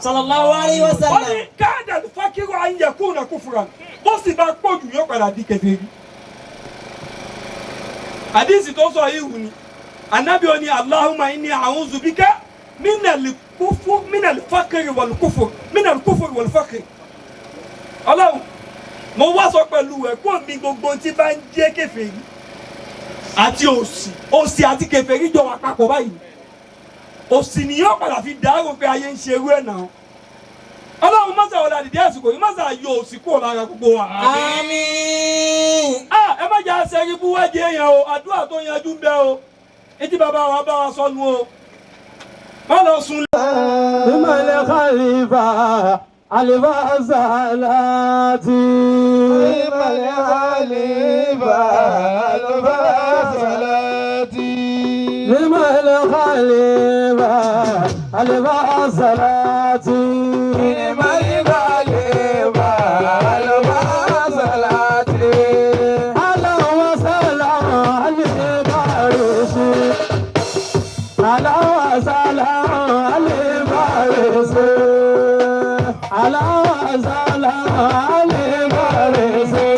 Sallallahu alayhi wa Wọ́n ní sallam. كاد الفقر أن يكون كفرا, bó sì bá pọ̀ jù, yóò padà di kèfèrí. Àdìsí tó sọ yìí wù ní anabi ó ní: اللهم إني أعوذ بك من الكفر, من الفقر والكفر, من الكفر والفقر. Ọlọ́run, mo wá sọ pẹ̀lú ẹ̀ kó mi gbogbo tí bá ń jẹ́ kèfèrí àti òṣì. Òṣì àti kèfèrí jọ wà papọ̀ báyìí. Òṣì ni yóò padà fi dàrú pé ayé ń ṣe irú ẹ̀ náà. Ọlọ́run, mọ́sà wọlé àdìdí àsìkò yìí, mọ́sà yọ òṣì kúrò lára gbogbo wa. Àmín. Ah, ẹ má jẹ́ àṣẹrí bú wájú èèyàn o. Àdúrà tó yanjú ń bẹ o. Etí bàbá wa bá wa sọnù o, má lọ sùn. لمن خليفة ألف صلاة. لمن خليفة ألف صلاة. لمن خليفة ألف صلاة. لمن خليفة ألف صلاة. أهلا وسهلا البارسي, أهلا وسهلا البارسي, أهلا وسهلا البارسي.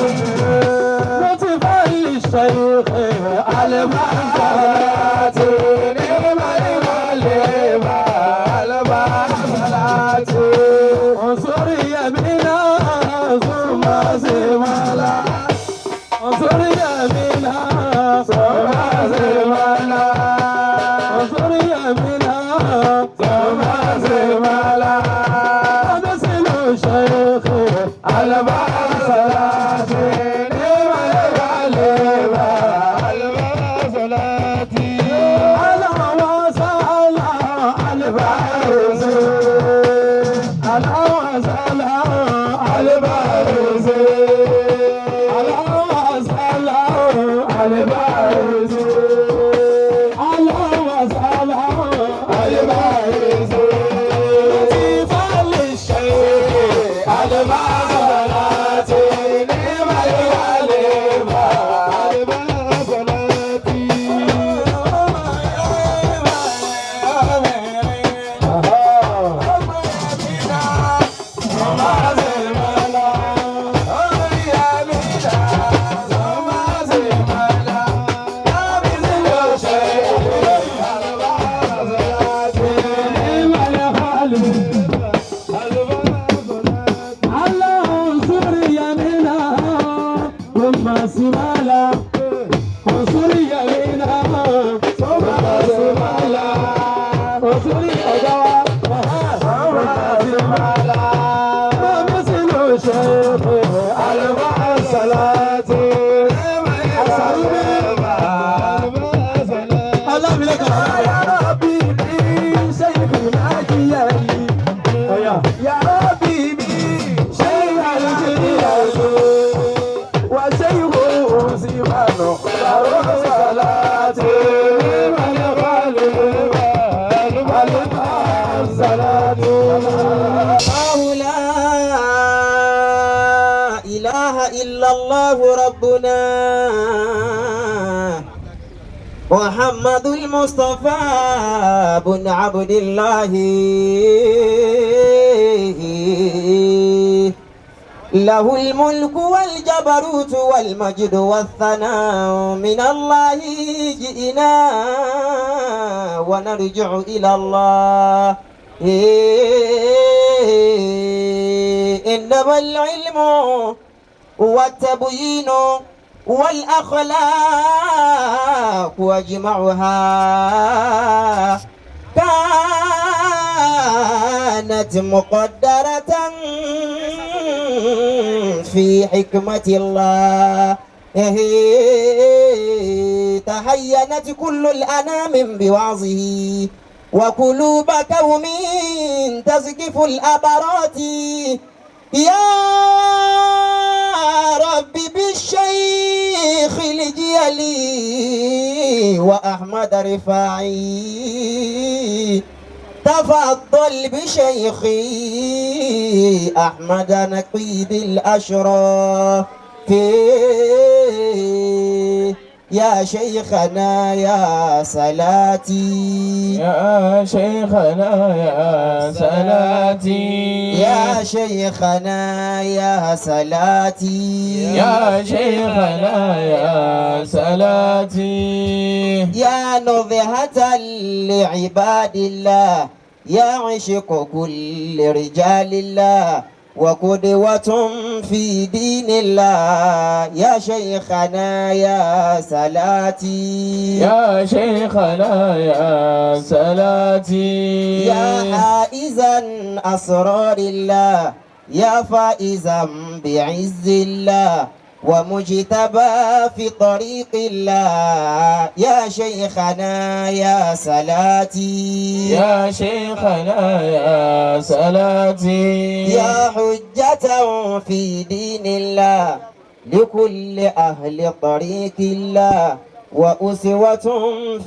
لطفا للشيخ ألف صلاة. لمن خليفة ألف صلاة. انصر يمينا ثم شمالا, انصر يمينا ثم شمالا, انصر يمينا ثم شمالا, مثل الشيخ ألف صلاة. لمن خليفة ألف صلاة. أهلا وسهلا الفارس, أهلا وسهلا الفارس, أهلا وسهلا الفارس, أهلا وسهلا الفارس. لطيفا للشيخ ألف صلاة. لمن خليفة ألف صلاة. لمن خليفة على انصر يمينا ثم شمالا, انصر يمينا ثم شمالا, انصر أجوا ثم شمالا, مثل الشيخ ألف صلاة. يا ربي بشيخ الأجيال, يا ربي بشيخ الأجيال, وشيخ سيمان صلاة. لمن خليفة ألف صلاة. الله لا إله إلا الله ربنا محمد المصطفى بن عبد الله, له الملك والجبروت والمجد والثناء. من الله جئنا ونرجع إلى الله. إنما العلم والتبيين والأخلاق واجمعها كانت مقدرة في حكمة الله. تحينت كل الأنام بوعظه وقلوب قوم تزكف الأبرات. يا رب بالشيخ الجيلي وأحمد رفاعي, تفضل بشيخي أحمد نقيب الأشراف. يا شيخنا يا صلاتي يا شيخنا يا صلاتي يا شيخنا يا صلاتي يا شيخنا يا صلاتي يا نزهة لعباد الله يا عشق كل رجال الله وقدوة في دين الله يا شيخنا يا صلاتي يا شيخنا يا صلاتي يا حائزا أسرار الله يا فائزا بعز الله ومجتبى في طريق الله يا شيخنا يا صلاتي يا شيخنا يا صلاتي يا حجة في دين الله لكل أهل طريق الله وأسوة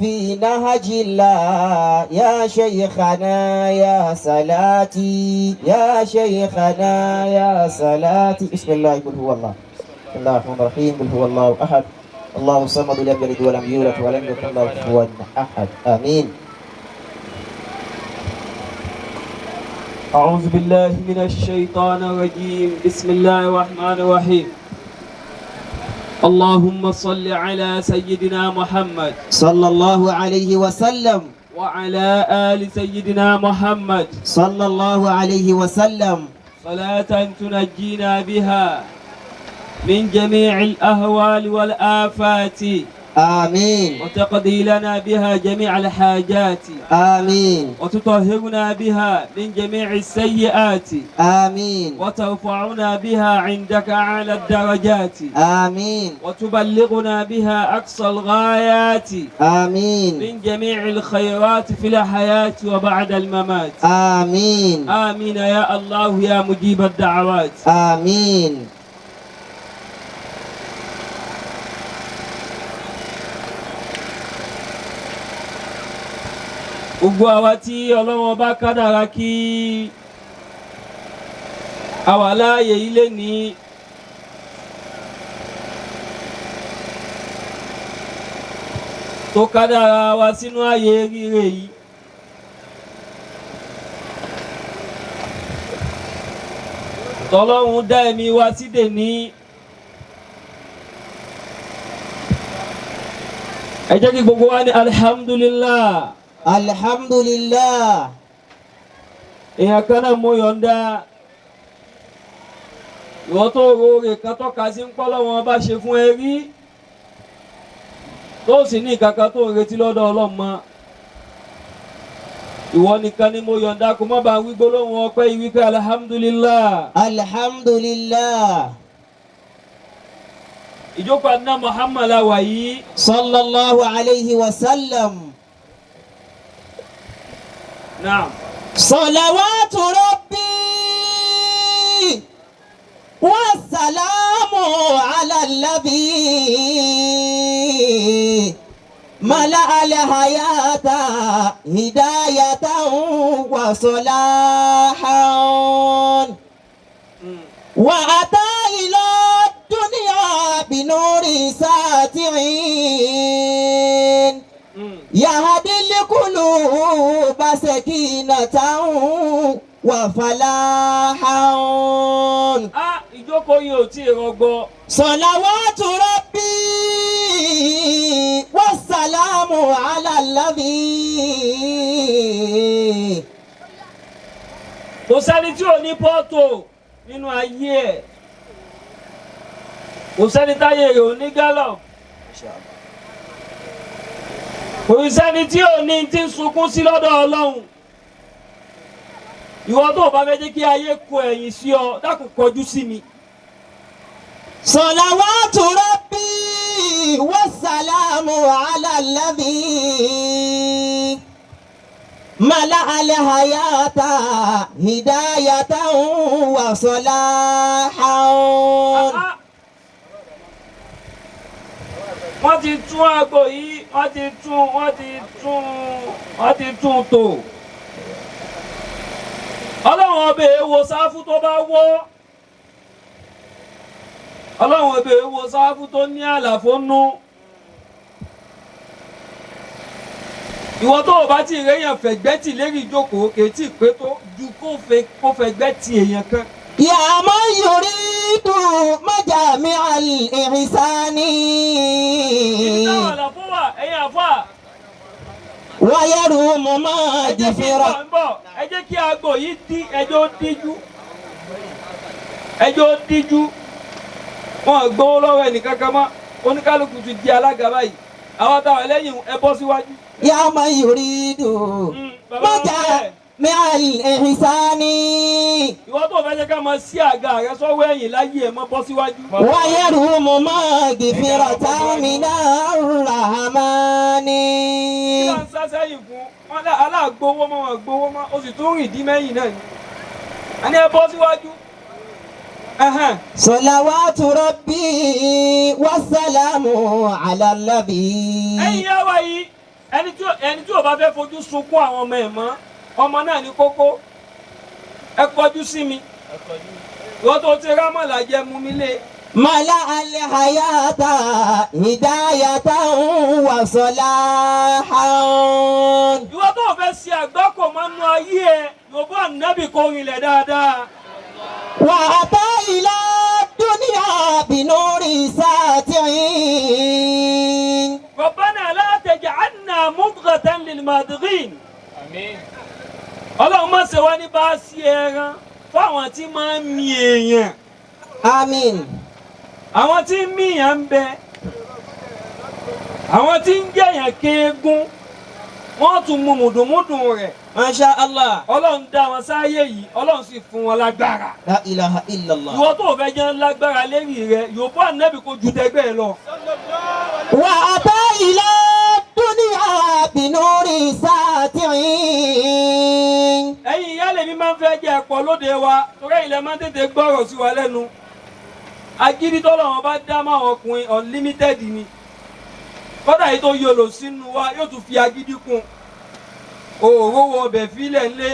في نهج الله يا شيخنا يا صلاتي يا شيخنا يا صلاتي. بسم الله قل هو الله، بسم الله الرحمن الرحيم، قل هو الله أحد، الله الصمد، لم يلد ولم يولد ولم يكن له كفوا أحد، آمين. أعوذ بالله من الشيطان الرجيم. بسم الله الرحمن الرحيم. اللهم صل على سيدنا محمد صلى الله عليه وسلم وعلى آل سيدنا محمد صلى الله عليه وسلم صلاة تنجينا بها من جميع الأهوال والآفات آمين وتقضي لنا بها جميع الحاجات آمين وتطهرنا بها من جميع السيئات آمين وترفعنا بها عندك أعلى الدرجات آمين وتبلغنا بها أقصى الغايات آمين من جميع الخيرات في الحياة وبعد الممات آمين آمين يا الله يا مجيب الدعوات. آمين. Gbogbo àwa tí Ọlọ́run bá kádàrá kí àwa láàyè ilé ní tó kádàrá wa sínú ààyè rírè yìí. Tọ́lọ́run dá ẹ̀mí wa sídè ní. Ẹ jẹ́ kí gbogbo wa ní alhamdulillah. Alhamdulillah. Èèyàn kan náà mo yọ̀ǹda ìwọ́n tó roore kan tọ́ka sí ń pọ́ lọ́wọ́n bá ṣe fún ẹ rí tó sì ní kankan tó ń retí lọ́dọ̀ Ọlọ́run mọ́. Ìwọ nìkan ni mo yọ̀ǹda kó má bàa wí gbólóhùn ọpẹ́ yìí wípé alhamdulillah. Alhamdulillah. Ìjókòó àdínà Muhammad la wà yìí. Sallallahu alayhi wa sallam. Naam. صلوات ربي والسلام على الذي ملأ الحياة هداية وصلاحا وأتى إلى الدنيا بنور ساتعين يهدي القلوب سكينة وفلاحا. Ah, ìjókòó yìí ò tí ì rọgbọ. صلوات ربي والسلام على الذي Kò sẹ́ni tí ò ní pọ́tò nínú ayé ẹ̀. Kò sẹ́ni táyé rẹ̀ ò ní gálọ̀. Kò sẹ́ni tí ò ní ti ń sunkún sí lọ́dọ̀ Ọlọ́run. Ìwọ tó o bá fẹ́ jẹ́ kí ayé kọ ẹ̀yìn sí ọ, dákun kọjú sí mi. صلوات ربي والسلام على الذي ملأ الحياة هداية وصلاحا. Wọ́n ti tún àgbo yìí, wọ́n ti tún, wọ́n ti tún, wọ́n ti tún tò. Ọlọ́run ọbẹ̀ èèwọ̀ sáfù tó bá wọ́. Ọlọ́run ọbẹ̀ èèwọ̀ sáfù tó ní àlàfo nú. Ìwọ tó o bá ti réyàn fẹ̀gbẹ́ tì lérí ìjókòó kì í tí ì pé tó ju kó fẹ̀gbẹ́ ti èèyàn kan. يا من يريد مجامع الإحسان Ibi táwọn àlàfo wà ẹ̀yin àfà. ويروم Ẹ jẹ́ kí مغفرة ń bọ̀ ẹ jẹ́ kí aago yìí dí ẹjọ́ díjú ẹjọ́ díjú wọn gbowó lọ́wọ́ ẹnìkankan mọ́ oníkálukú ti di alága báyìí àwọn táwọn ẹlẹ́yìn ẹ bọ́ síwájú. يا من يريد Bàbá wọn bẹ́ẹ̀. مجامع الإحسان Ìwọ tó fẹ́ jẹ́ ká máa sí àga rẹ sọ́wọ́ ẹ̀yìn láyé ẹ̀ mọ́ bọ́ síwájú. ويروم مغفرة من الرحمن Kí ló ń sá sẹ́yìn fún wọn lá aláàgbowó mọ́ wọn gbowó mọ́ o sì tún rìn dí mẹ́yìn náà ni. A ní ẹ bọ́ síwájú. Ẹhẹ́n. صلوات ربي والسلام على الذي Ẹ̀yin yá wa yìí ẹni tí ò bá fẹ́ fojú sunkún àwọn ọmọ ẹ̀ mọ́ ọmọ náà ní kókó ẹ kọjú sí mi ìwọ́n tó ti rámọ̀lá jẹ mú mi lé ملأ الحياة هداية وصلاحا ìwọ́n tó fẹ́ ṣe àgbákò mọ́nú ayé ẹ yòbó ànábì kò rinlẹ̀ dáadáa وأتى إلى الدنيا بنور ساتع Rabbana la taj'alna mudghatan lil madghin ọlọ́run má ṣe wá ní bá a sí ẹran fáwọn tí máa ń mi èèyàn آمين àwọn tí ń míyàn ń bẹ àwọn tí ń jẹyàn kéégún wọ́n tún mú mùdùnmúdùn rẹ̀ ما شاء الله ọlọ́run dá wọn sáyé yìí ọlọ́run sì fún wọn lágbára لا إله إلا الله ìwọ tó fẹ́ jẹ́ lágbára lérí rẹ yòókù ànábì kò ju tẹgbẹ́ ẹ lọ. وأتى إلى الدنيا بنور ساتع Ẹ̀yin ìyá lèmi máa ń fẹ́ jẹ́ ẹ̀pọ̀ lóde wa torí ẹ̀yin lẹ máa ń tètè gbọ́rọ̀ sí wa lẹ́nu agídí tọ́lọ̀ wọn bá dá máwọn ọkùnrin unlimited ni kọ́dà yìí tó yọlò sínú wa yóò tún fi agídí kún òòró wọ ọbẹ̀ fílẹ̀ ńlé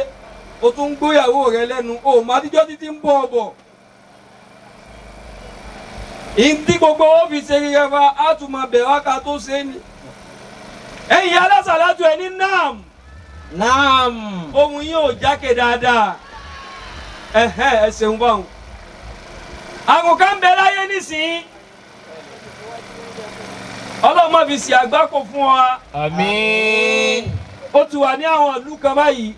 o tún ń gbóyàwó rẹ lẹ́nu o mọ àtijọ́ títí ń bọ̀ ọ̀bọ̀ ìdí gbogbo ó fi ṣe rírẹ fa á tún máa bẹ̀ wá ká tó ṣe é ni ẹ̀yin alásàlátù ẹ̀ ní nam. نعم Ohun yín ò jákè dáadáa ẹhẹ ẹ ṣeun báwọn. Àrùn kan ń bẹ láyé nísìnyí ọlọ́run má fi ṣe àgbákò fún wa. Àmín. Ó ti wà ní àwọn ìlú kan báyìí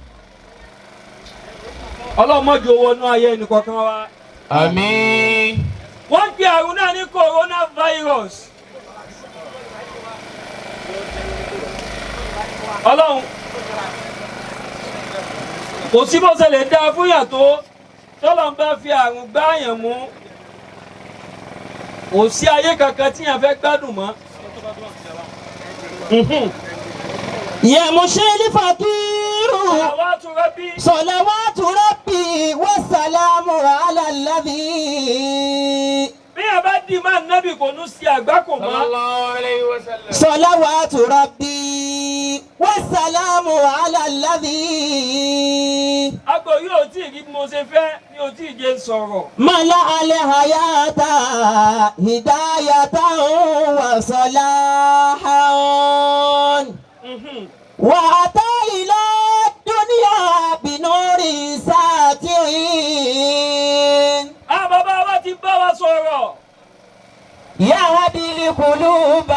ọlọ́run má jẹ́ ó wọnú ayé ẹnìkọ̀ọ̀kan wa. Àmín. Wọ́n ń pe àrùn náà ní coronavirus. Ọlọ́run kò sí bó ṣe lè dáa fún yàn tó tọ́lọ́run bá fi àrùn gbá yàn mú kò sí ayé kankan tí yàn fẹ́ gbádùn mọ́. يمشي الفقير Àwa tún rẹ́bí. صلوات ربي والسلام على الذي Bí yàn bá dì máa nábì kò ní sí àgbákò mọ́. Sallallahu alayhi wa sallam. صلوات ربي والسلام على الذي Agbo yóò tí ì rí bí mo ṣe fẹ́ mi ò tí ì jẹ́ sọ̀rọ̀. ملأ الحياة هداية وصلاحا وأتى إلى الدنيا بنور ساتع Àwọn bàbá wa ti bá wa sọ̀rọ̀. يهدي القلوب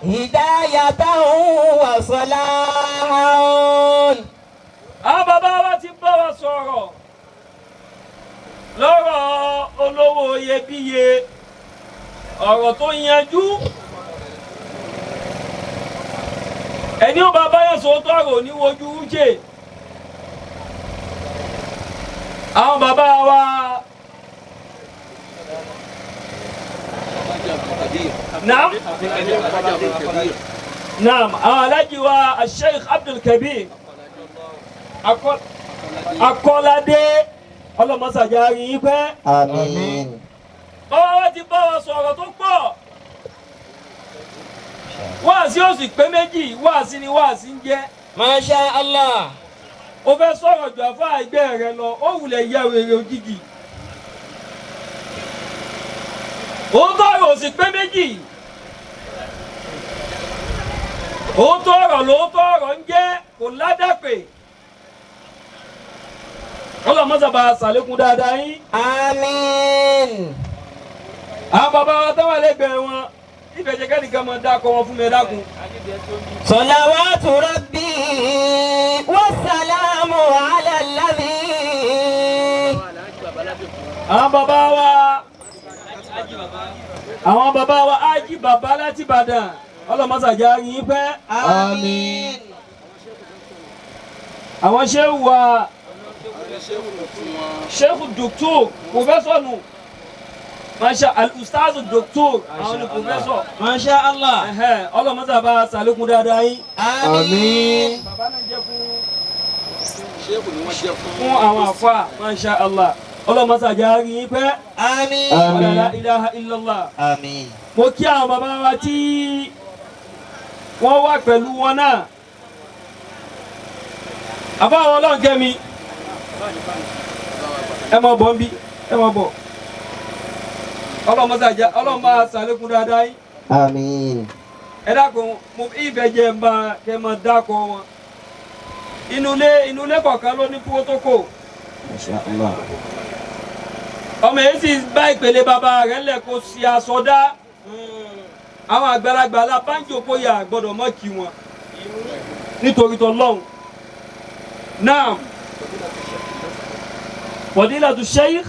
هداية وصلاحا Àwọn bàbá wa ti bá wa sọ̀rọ̀ lọ́rọ̀ olówó iyebíye ọ̀rọ̀ tó yanjú. Ẹni ó bá báyọ̀ sòótọ́ ọ̀rọ̀ ní wojú wújè. Àwọn bàbá wa. Naam. Naam, àwọn alájí wa Sheikh Abdul Kabir Akọ́ládé ọlọ́mọsàjà rí i pẹ́. آمين Bàbá wa ti bá wa sọ̀rọ̀ tó pọ̀. Wáàsí ó sì pé méjì, wáàsí ni wáàsí ń jẹ́. ما شاء الله O fẹ́ sọ̀rọ̀ jù àfáà ẹgbẹ́ rẹ lọ, ó wulẹ̀ yẹ wèrè òjijì. Òótọ́ ọ̀rọ̀ ò sì pé méjì. Òótọ́ ọ̀rọ̀ lóòótọ́ ọ̀rọ̀ ń jẹ́ kò ládàpè. Ọlọ́mọ́sàbà sàlékún dáadáa yín. Àmín. Àwọn bàbá wa táwọn ẹlẹgbẹ́ wọn ìfẹ̀jẹ̀kẹ́ nìkan máa dákọ̀ wọn fún mi, ẹ dákun. صلوات ربي والسلام على الذي Àwọn bàbá wa ájí bàbá láti Ìbàdàn, ọlọ́mọ́sàjà yín pẹ́. آمين. Àwọn ṣéwù wa, ṣéwù doctor, professor nù, masha al-ustaz doctor, àwọn ni professor. ما شاء الله. Ẹhẹ́, ọlọ́mọ́sàbà sàlékún dáadáa yín. آمين. Bàbá náà jẹ́ fún àwọn àfa, masha Allah, ọlọ́mọ́sàjà yín pẹ́. آمين. Wala la ilaha illallah. آمين. Mo kí àwọn bàbá wa tí wọ́n wà pẹ̀lú wọn náà. Àbá àwọn ọlọ́run kẹ́mi, ẹ máa bọ̀ ń bí, ẹ máa bọ̀. Ọlọ́mọsàjà, ọlọ́mọ àṣàlékún dáadáa yín. آمين. Ẹ dákun, mo ìfẹ́ jẹ́ ń bá kẹ́ máa dákọ̀ wọn. Inú ilé kọ̀ọ̀kan ló ní protocol. ما شاء الله. Ọmọ yìí sì bá ìpele bàbá rẹ̀ lẹ̀ kó ṣe aṣọ dá. Àwọn àgbàlagbà la bá ń jòkó yà gbọ́dọ̀ mọ́ kí wọn nítorí tọlọ́hun náà. Fadilatu Sheikh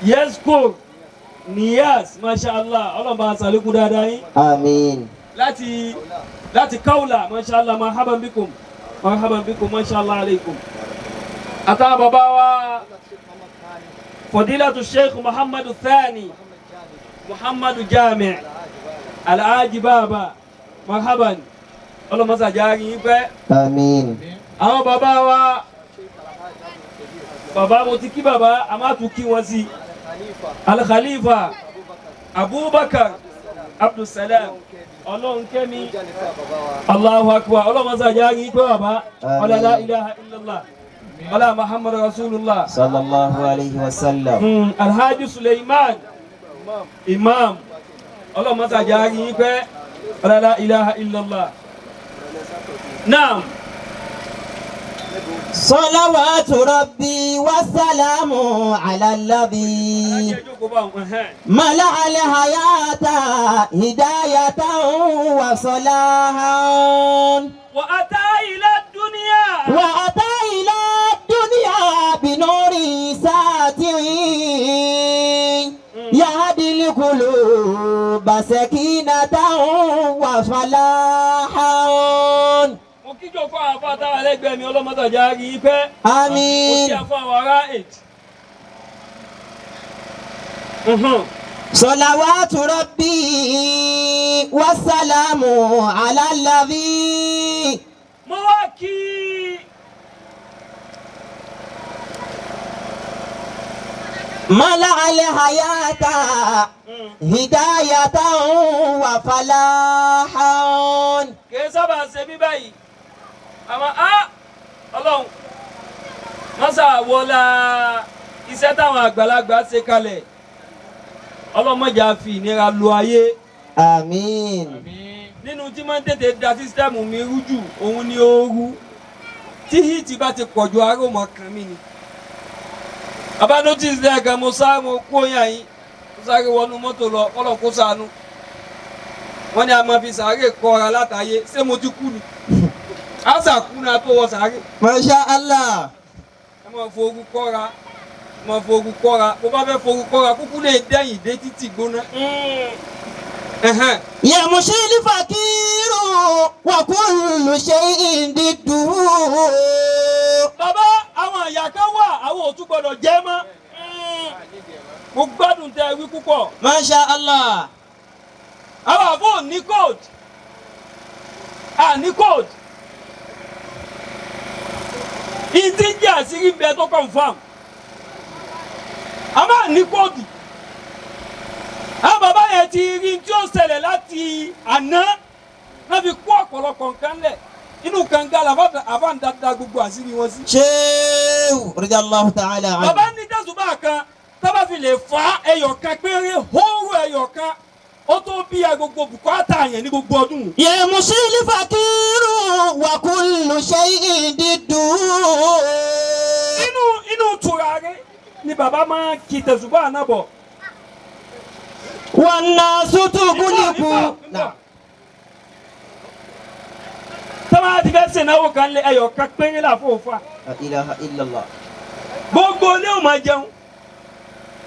Yesco Niyas, masha Allah, ọlọ́mọba àṣàlékún dáadáa yín. آمين. Láti Kaula, masha Allah, marhaban bikum, marhaban bikum, masha Allah aleikum. Àtàwọn bàbá wa, Fadilatu Sheikh Muhammadu Thani Muhammadu Jami Alhaji Baba, marhaban, ọlọ́mọsàjà yín pẹ́. آمين. Àwọn bàbá wa, bàbá mo ti kí bàbá, a máa tún kí wọn sí. Al-Khalifa Abubakar Abdulsalam Ọlọ́runkẹ́mi, Allahu akbar, ọlọ́mọsàjà yín pẹ́ bàbá. Ọlá la ilaha illallah, ọlá Muhammadu Rasulullah. صلى الله عليه وسلم. Alhaji Suleiman Imam, ọlọ́mọsàjà yín pẹ́. Ọlá la ilaha illallah. Naam. صلوات ربي والسلام على الذي Ẹ jókòó bá wọn, ẹhẹ́n. ملأ الحياة هداية وصلاحا. وأتى إلى الدنيا وأتى إلى الدنيا بنور ساتر يهدي القلوب سكينة وفلاحا. Mo kí jókòó àwọn afọ àtàwọn ẹlẹgbẹ́ mi, ọlọ́mọdàjà rí i pẹ́. Mo آمين. kí afọ àwọn ará èjì. صلوات ربي والسلام على الذي Mo wá kí ملأ الحياة هداية وفلاحا. Kì í sábà ṣe mí báyìí, àmọ́ á ọlọ́run mọ́sá wọlá iṣẹ́ táwọn àgbàlagbà ṣe kalẹ̀, ọlọ́mọdé á fi ìnira lo ayé. آمين. Nínú tí máa ń tètè da system mi rú jù, òun ni ooru. Tí heat bá ti pọ̀ ju, aró mọ̀ kàn mí ni. Bàbá notice lẹ́ẹ̀kan, mo sá, mo kó yàn yín, mo sáré wọnú mọ́tò lọ, kọ́lọ̀ kó sànú. Wọ́n ní a máa fi sàárè kọ́ra látàyè. Ṣé mo ti kú ni? Àṣà kú náà tó wọ sàárè. ما شاء الله. Ẹ máa foru kọ́ra, ẹ máa foru kọ́ra. Bó bá fẹ́ foru kọ́ra, kúkú lè dẹ́yìn dé títì gbóná. Ẹ̀hẹ́n. يمشي الفقير وكل شيء ضده. Bàbá, àwọn àyà kan wà àwọn ò tún gbọdọ̀ jẹ́ mọ́. Mo gbádùn tẹ wí púpọ̀. ما شاء الله. Àwọn àbò ní code, à ní code ìdí jẹ́ àṣírí bẹ tó confam, a máa ní code. Àwọn bàbá yẹn ti rí tí ó ṣẹlẹ̀ láti àná náà fi kó ọ̀pọ̀lọpọ̀ nǹkan lẹ̀ inú kànga làbá ń da gbogbo àṣírí wọn sí. شيخ رضي الله تعالى عنه. Bàbá ní tẹ̀sùbá kan tábà fi lè fa ẹyọ kan péré, hóró ẹyọ kan. ó tó bí ya gbogbo bùkátà yẹn ní gbogbo ọdún. يمشي الفقير وكل شيء ضده Inú tùràrí ni bàbá máa ń kí tẹ̀sùbá náà bọ̀. والناس تغلق نعم Tọ́lá ti fẹ́ sèǹáwó kan lé ẹyọ kan péré láfóòfà. لا إله إلا الله Gbogbo ilé ò máa jẹun.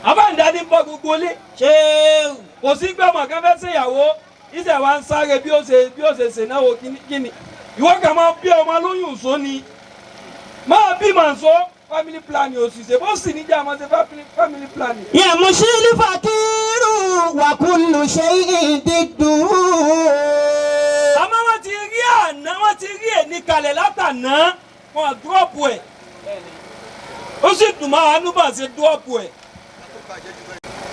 Àbáǹdá ní bọ́ gbogbo ilé. شيخ Kò sí pé ọmọ kan fẹ́ ṣèyàwó. Ìṣẹ̀ wa ń sáré bí ó ṣe ṣèǹáwó kíni. Ìwọ kàn máa bí ọmọ lóyún só ni. Máa bí màá sọ family planning òṣìṣẹ́ bó sì níjà máa ṣe family planning. يمشي الفقير وكل شيء ضده Àmọ́ wọ́n ti rí àná wọ́n ti rí èní kalẹ̀ látàná wọn dúrọ́pù ẹ̀. Ó sì dùn máa àánú bá ṣe dúrọ́pù ẹ̀.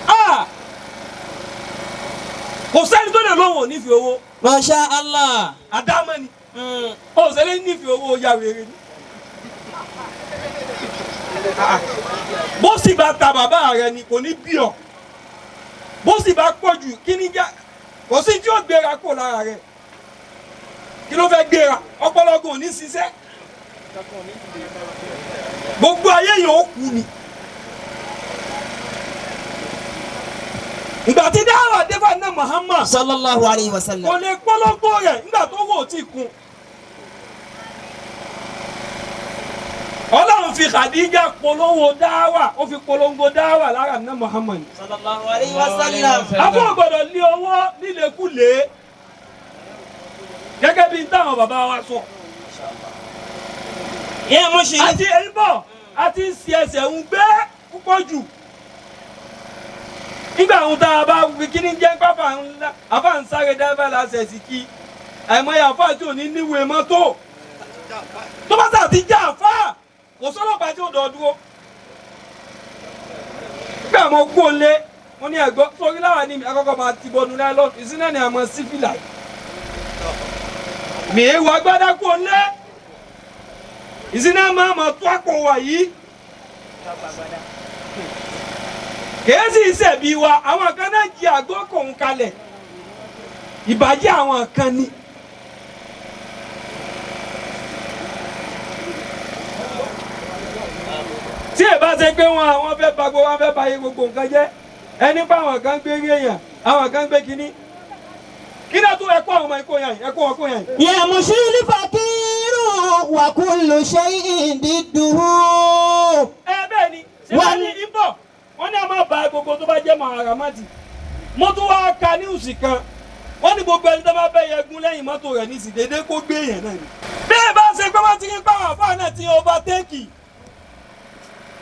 Ah! Kò sẹ́ni tó lè lóhùn ò nífẹ̀ẹ́ owó. ما شاء الله Àdámọ́ ni. Ó sẹ́ni nífẹ̀ẹ́ owó ya wèrè ni. Bó sì bá ta bàbá rẹ ni kò ní bí ọ. Bó sì bá pọ̀ jù kí ni já kò sí tí ó gbéra kó lára rẹ. Kí ló fẹ́ gbéra? Ọpọlọgùn ò ní ṣiṣẹ́. Gbogbo ayé yìí ó kú ni. Ìgbà tí dáhà débà náà Muhammad صلى الله عليه kò وسلم lè pọ́lọ́gbó rẹ̀ nígbà tó wò ó ti kun. Ọlọ́run fi Khadija polówó dáwà ó fi polongo dáwà lára ní Muhammad. صلى الله عليه وسلم Afọ́ gbọ́dọ̀ lé owó nílẹ̀kulè gẹ́gẹ́ bí táwọn bàbá wa sọ. يمشي Àti ẹ̀ńbọ̀ àti ń si ẹsẹ̀ ń gbé púpọ̀ jù. Nígbà àwọn tá a bá wí kí ní jẹ́ pápá ńlá àfa ń sáré dáfẹ́ lásẹ̀ sí kí àìmọye àfa tí ò ní níwèé mọ́tò. Tó bá sà ti já àfa kò sọ́lọ́pàá tí ó dọ̀ dúró. Nígbà mo kú òlé mo ní ẹ̀gbọ́n sórí láwa ní mi akọ́kọ́ máa ti bọnu láìlọ́ọ̀nù ìsínà ni àmọ́ sífìlà yìí. Mi èèwọ̀ agbádá kú òlé ìsínà máa ma tó àpò wà yìí. Kèésì ìṣẹ̀bi wa àwọn kan náà jí àgọ́ kòun kalẹ̀ ìbàjẹ́ àwọn kan ni. Tí ẹ bá ṣe pé wọn àwọn fẹ́ ba gbogbo wọn fẹ́ ba iye gbogbo nǹkan jẹ́ ẹni pé àwọn kan gbé eré èèyàn àwọn kan gbé kínní. Kí náà tún ẹkọ àwọn ọmọ ikó yàn yìí ẹkọ wọn kó yàn yìí. يمشي الفقير وكل شيء ضده Ẹ bẹ́ẹ̀ ni ṣé wọ́n ní ibọ̀ wọ́n ní a máa ba gbogbo tó bá jẹ́ màràmátì. Mo tún wá ka níwùsì kan wọ́n ní gbogbo ẹni tó bá bẹ́ yẹgun lẹ́yìn mọ́tò rẹ̀ ní ìsìndéédé kó gbé èèyàn náà ni. Bẹ́ẹ̀ bá ṣe pé wọ́n ti rí pàwọn àfáà náà ti overtake.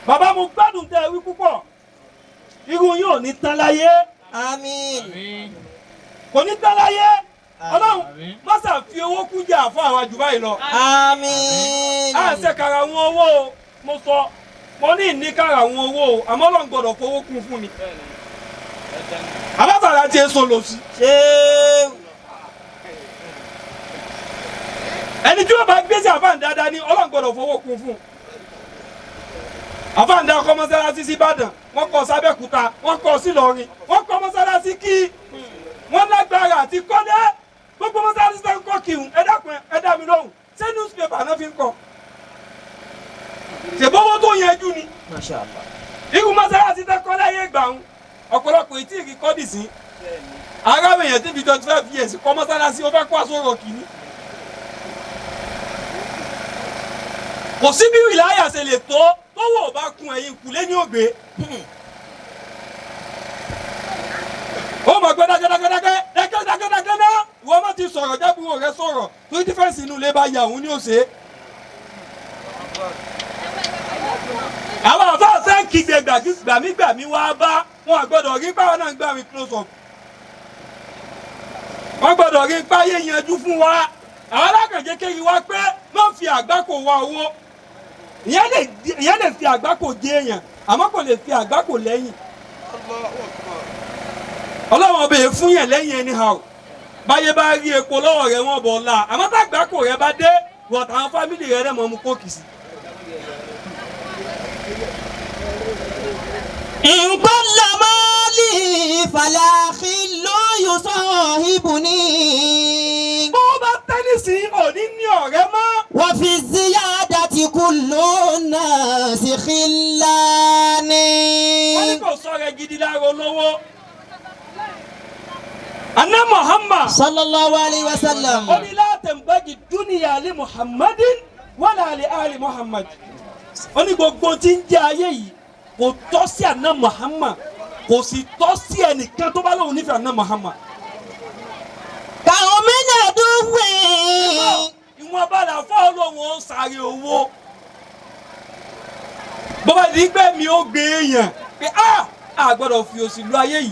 Bàbá mo gbádùn tẹ wí púpọ̀ irú yín ò ní tán láyé آمين kò ní tán láyé Ọlọ́run má ṣà fi owó kújà fún àwọn àjù báyìí lọ. آمين A ṣe kàrà àwọn owó o mo sọ mo ní ìní kàrà àwọn owó o àmọ́ Ọlọ́run gbọ́dọ̀ fowó kún fún mi. Àbábàrà ti èso lò sí. شيخ Ẹni tí wọ́n bá gbé sí àfáàn dáadáa ní Ọlọ́run gbọ́dọ̀ fowó kún fún. Àfáàn dá kọ́ mọ́sálásí sí Ìbàdàn wọ́n kọ́ sábẹ́kúta wọ́n kọ́ sí Ìlọrin wọ́n kọ́ mọ́sálásí kí wọ́n lágbára àti kọ́lé gbogbo mọ́sálásí tó ń kọ́ kírun ẹ dákun ẹ dá mi lóhùn ṣé newspaper náà fi ń kọ́ ṣèbówó tó yanjú ni. ما شاء الله Irú mọ́sálásí tẹ́ kọ́ láyé ìgbà ń ọ̀pọ̀lọpọ̀ etí ìrì kọ́ dì sí. Ará èèyàn tí fi 25 years kọ́ mọ́sálásí ó fẹ́ kó aṣọ kìíní. Kò sí bí ìláyà ṣe lè tó tówó ò bá kun ẹ̀yìn kùlé ní ògbé. Ó mọ̀ pé dákẹ́dákẹ́dákẹ́ dákẹ́dákẹ́dákẹ́ náà ìwọ má ti sọ̀rọ̀ jábúrò rẹ sọ̀rọ̀ torí dífẹ́ǹsì inú ilé bá ya òun ní òṣè. Àwọn àfáà fẹ́ kígbe gbàmígbàmí wá bá wọn gbọ́dọ̀ rí báwọn náà ń gbà mí close up. Wọ́n gbọ́dọ̀ rí páyé yanjú fún wa. Àwọn alákànjẹ́ kéyìí wá pé má fi àgbákò wá owó. Ìyẹn lè fi àgbákò jẹ èèyàn àmọ́ kò lè fi àgbákò lẹ́yìn. Ọlọ́run ọbẹ̀ yẹn fún yẹn lẹ́yìn anyhow. Báyé bá rí epo lọ́wọ́ rẹ̀ wọ́n bọ̀ la àmọ́ tàgbákò rẹ̀ bá dé wọ̀tà àwọn fámìlì rẹ̀ rẹ̀ mọ́ mu kóòkì sí. إن قل مالي فلا خل يصاحبني. Bó o bá tẹ́ nísìnyí, òní ní ọ̀rẹ́ mọ́. وفي الزيادة كل الناس خلان. Wọ́n ní kò sọ̀rọ̀ gidi lára olówó. Anna Muhammad. صلى الله عليه وسلم. Ó ní la tanbaghi dunya li Muhammadin wala li ali Muhammad. Ó ní gbogbo tí ń jẹ́ ayé yìí kò tọ́ sí àná Muhammad, kò sì tọ́ sí ẹnìkan tó bá lóun nífẹ̀ẹ́ àná Muhammad. كهم عدو. Ìwọ̀n bá là fọ́ olóhùn ó sáré owó. Bó bá di pé mi ò gbé èèyàn pé a gbọ́dọ̀ fi òsì lu ayé yìí.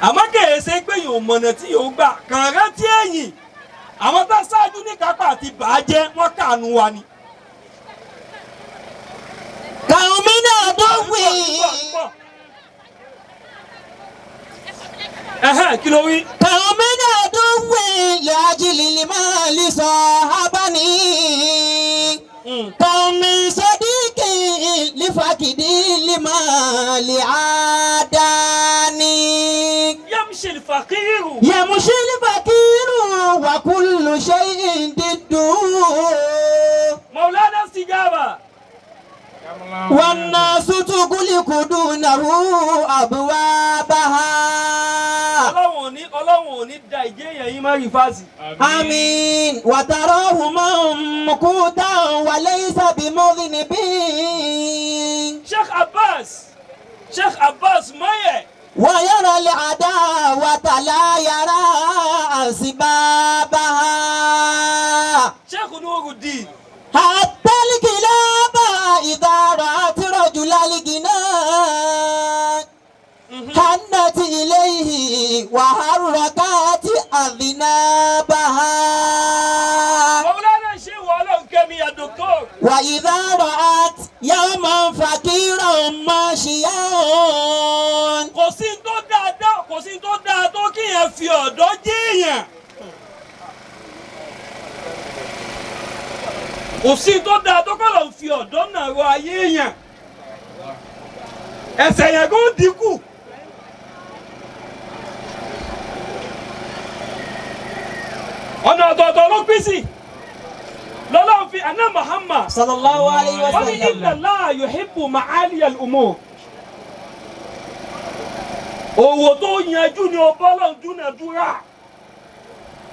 Àmọ́ kèé ṣe pé yòó mọ̀nà tí yòó gbà kàn rántí ẹ̀yìn. Àwọn tá ṣáájú ní kápá àti bàájẹ́ wọ́n kànú wa ni. كهم عدو. Ẹ̀hẹ́n, kí ló wí? كهم عدو لأجل المال صاحبني. كم صديق لفقد المال عاداني. Yamshi al-faqiru. يمشي الفقير وكل شيء ضده. Maulana Sijaba. والناس تغلق دونه أبوابها. Ọlọ́run ò ní da ìjẹ́ èèyàn yín má rí fásì. آمين. وتراه ممقوتا وليس بمذنب. Sheikh Abbas Maye. ويرى العداوة لا يرى أسبابها. Sheikh Nuruddin. حتى الكلاب إذا رأت رجل الغنى حنت إليه وحركت أذنابها. Maulana Sheikh Ọlọ́run ya doctor. وإذا رأت يوما فقيرا ماشيا. Kò sí tó dáa tó kí yẹn fi ọ̀dọ́ jí èèyàn. Kò sí tó dáa tó kọ́ lọ fi ọ̀dọ́ náà rọ ayé èèyàn. Ẹsẹ̀ yẹn kò dínkù. Ọ̀nà ọ̀tọ̀ọ̀tọ̀ ló pín sí. Lọ́lọ́run fi àná Muhammad. صلى الله عليه Wọ́n ní وسلم. inna Allaha yuhibbu ma'ali al-umur. Òwò tó yanjú ni o bọ́lọ̀ ń dúnàdúrà.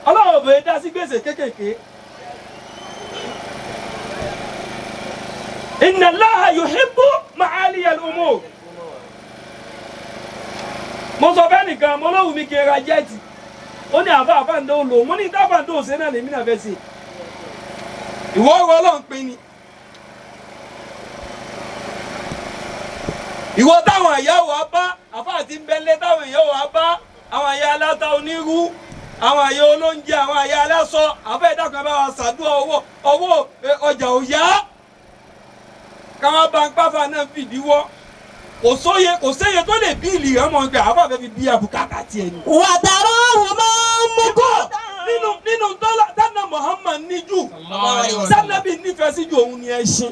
Ọlọ́run ò bèrè dá sí gbèsè kéékèèké. Inna Allaha yuhibbu ma'ali al-umur. Mo sọ fẹ́ nìkan, mo lóhùn mi kí n ra jẹ́ẹ̀tì. Ó ní àfa àfa ń dó lò. Mo ní táfà ń dó ṣe náà lèmi náà fẹ́ ṣe. Ìwọ ọ̀rọ̀ Ọlọ́run pin ni. Ìwọ táwọn ìyá wa bá àfáà tí ń bẹ́lẹ́ táwọn ìyá wa bá àwọn ìyá aláta onírú, àwọn ìyá olóúnjẹ, àwọn ìyá aláṣọ, àfẹ́ ìdákan bá wa ṣàdúrà owó owó ọjà òyá káwọn bá ń pàfà náà fìdíwọ́. Kò sóye kò séye tó lè bí ìlì rẹ mọ̀ pé àfáà fẹ́ fi bí àbùkátà tiẹ̀ ni. وتراه ممقوتا. Nínú dọ́là dáná Muhammad níjù sanabi nífẹ̀ẹ́ sí ju òun ni ẹṣin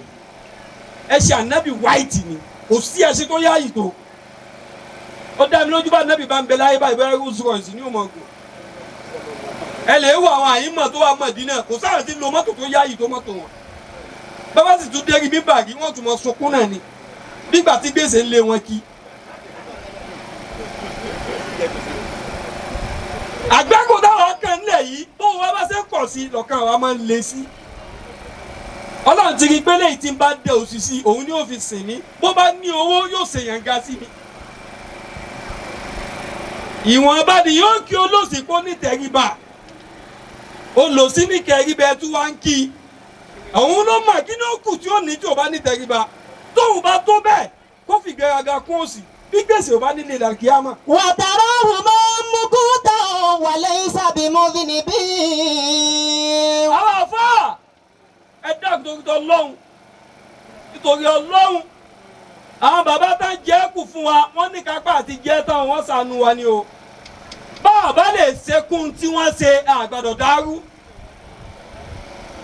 ẹṣin ànábì white ni, kò sí ẹṣin tó yáàyè tó. Ó dá mi lójú bá ànábì bá ń bẹ láyé báyìí bẹ́ẹ̀ Rolls Royce ní òmò ọ̀gùn. Ẹ lè wo àwọn àyínmọ̀ tó wà Mọ̀dínà, kò sáà ti lo mọ́tò tó yáàyè tó mọ́tò wọn. Bàbá sì tún dérí bíbàgì wọ́n tún mọ sunkún náà ni nígbà tí gbèsè ń lé wọn kí. Àgbákò táwọn kan lẹ̀ yìí bóun wá bá ṣe ń pọ̀ sí lọ́kàn wa máa ń le sí. Ọlọ́run ti rí i pé léyìí tí ń bá dé òsì sí òun ni ó fi sìn mí, bó bá ní owó yóò ṣe yànga sí mi. Ìwọ̀nba ni yóò kí olóòsì kó ní tẹríba, olòsí ní kẹríba ẹ tún wá ń kí òun ló mọ̀ kí ní ó kù tí ó ní tí ò bá ní tẹríba, tóun bá tó bẹ́ẹ̀ kó fi gbéraga kún òsì bí gbèsè ò bá nílé ìdàkíyàmọ̀. وتراه ممقوتا وليس بمذنب. Àwọn àfáà ẹ dákun torí Ọlọ́run, nítorí Ọlọ́run, àwọn bàbá tá ń jẹ́ kù fún wa wọ́n ní kápá àti jẹ́ táwọn wọ́n ṣàánú wa ni o. Bá a bá lè ṣekún tí wọ́n ṣe àgbàdo dàrú.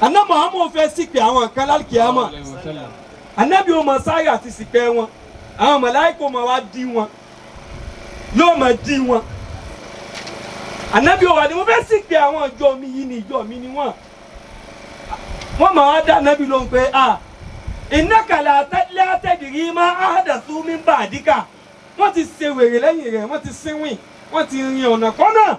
Àná Muhammad fẹ́ sípè àwọn kan lálùkìyámà, ànábì ó mọ sáré àti sípè wọn, àwọn màláíkà ó mọ wá dí wọn. Yóò máa jí wọn. Ànábì wa ni mo fẹ́ sì pé àwọn ìjọ mi yìí ni ìjọ mi ni wọ́n. Wọ́n máa wá dá ànábì lóhùn pé a innaka la tadri ma ahdathu min ba'dika. Wọ́n ti ṣe wèrè lẹ́yìn rẹ̀, wọ́n ti sínwìn, wọ́n ti rin ọ̀nà kọ́nà.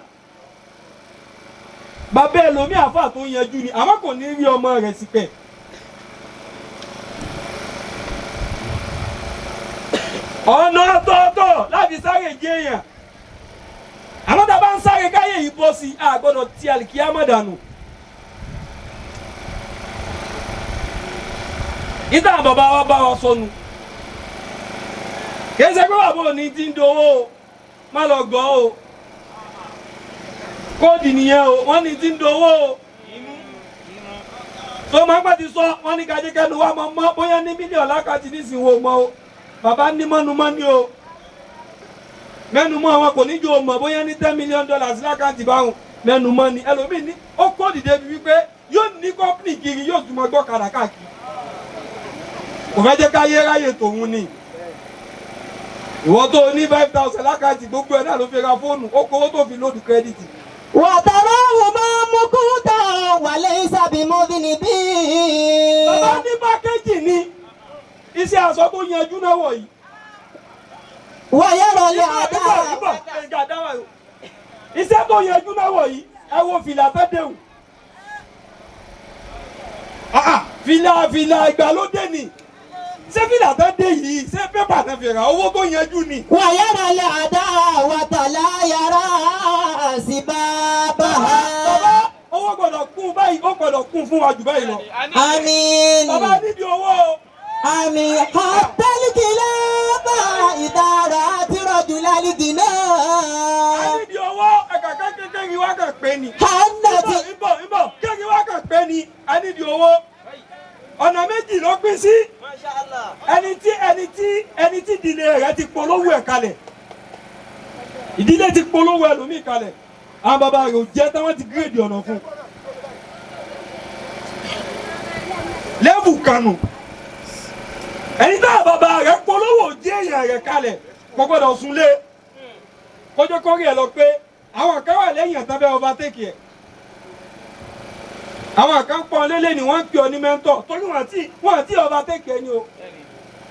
Bàbá ẹlòmíì àfà tó yanjú ni, àmọ́ kò ní rí ọmọ rẹ̀ sí pẹ̀. Ọ̀nà ọ̀tọ̀ọ̀tọ̀ láti sáré jẹ́ èèyàn. Àmọ́ tá a bá ń sáré káyé yìí bọ́ sí, a gbọ́dọ̀ ti àlìkíyámọ̀ dànù. Ìtàn bàbá wa bá wa sọnù. Kì í ṣe pé bàbá òní ti ń dowó o, má lọ gọ́ o. Kóòdì nìyẹn o, wọ́n ní ti ń dowó o. Tó máa ń pẹ́ ti sọ, wọ́n ní kájí kẹ́nu wa mọ̀ mọ́ bóyá ní mílíọ̀nù lákàtí nísìnyí wo mọ́ o. Bàbá ní mọ́numọ́ ní o. Mẹ́numọ́ wọn kò ní jò mọ̀ bóyá ní $10 million lákàtí báwọn mẹ́numọ́ ni. Ẹlòmíì ní ó kóòdì débi wípé yóò ní kọ́pìnì kiri yóò tún mọ gbọ́ kàrà káàkiri. Kò fẹ́ jẹ́ káyé ráyè tòun ni. Ìwọ tó ní 5,000 lákàtí gbogbo ẹ̀ náà ló fi ra fóònù, ó kówó tó fi lóòdù kírẹ́dìtì. وتراه ممقوتا وليس بمذنب. Bàbá ní pákéjì ni iṣẹ́ aṣọ tó yanjú náà wọ̀nyí. ويرى العذاب. Iṣẹ́ tó yanjú náà wọ̀nyí, ẹ wo fìlà fẹ́ déhùn. Fìlà fìlà ìgbàlódé ni. Ṣé fìlà tó dé yìí, ṣé pépà náà fi ra owó tó yanjú ni? ويرى العداوة لا يرى سبابها. Bàbá owó gbọ́dọ̀ kún báyìí, ó gbọ́dọ̀ kún fún wa jù báyìí lọ. آمين. Bàbá níbi owó o. آمين. حتى الكلاب إذا رأت رجل الغنى. A níbi owó ẹ̀ka kékeré wá kàn pé ni. حنت. Ìbọ̀ ìbọ̀ kékeré wá kàn pé ni. A níbi owó. Ọ̀nà méjì ló pín sí. Ẹni tí ẹni tí ẹni tí ìdílé rẹ̀ ti polówó ẹ̀ kalẹ̀. Ìdílé ti polówó ẹlòmíì kalẹ̀. Àwọn bàbá rẹ̀ ò jẹ́ táwọn ti gírèdì ọ̀nà fún. Lẹ́bù kanu. Ẹni tá bàbá rẹ̀ polówó jẹ́ èèyàn rẹ̀ kalẹ̀ kò gbọ́dọ̀ súnlé. Kọjọ́ kórè ẹ̀ lọ pé àwọn kan wà lẹ́yìn ẹ̀tàn bẹ́ẹ̀ overtake ẹ̀. Àwọn kan pọ́n lélẹ̀ ni wọ́n ń pè ọ ní mẹ́ńtọ̀ torí wọ́n àti overtake ẹ ni o.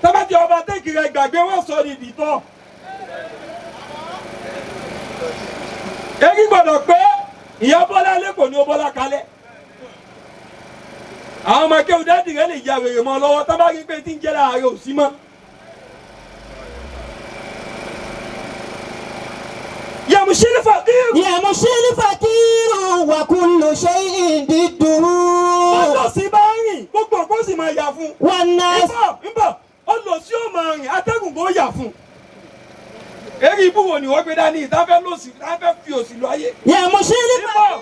Tọ́ba ti overtake rẹ gbàgbé wọ́n sọ ní ìdìtọ́. Èyí gbọ́dọ̀ pé ìyá Bọ́lá lẹ́kọ̀ọ́ ni ó Bọ́lá kalẹ̀. Àwọn ọmọ akéwù dáàdì rẹ lè ya wèrè mọ́ lọ́wọ́ tọ́ba rí pé tí ń jẹ́ láàárẹ̀ ò sí mọ́. يمشي الفقير يمشي الفقير وكل شيء ضده. Ọlọ́sìn bá ń rìn gbogbo nǹkan sì máa yà fún. والناس. Ìbọ̀ ìbọ̀ ọlọ́sìn ó máa rìn atẹ́gùn kò yà fún. Eré ibú wo ni wọ́n gbé dání ìtafẹ́ lòsì ìtafẹ́ fi òsì lọ ayé. يمشي Ìbọ̀ الفقير.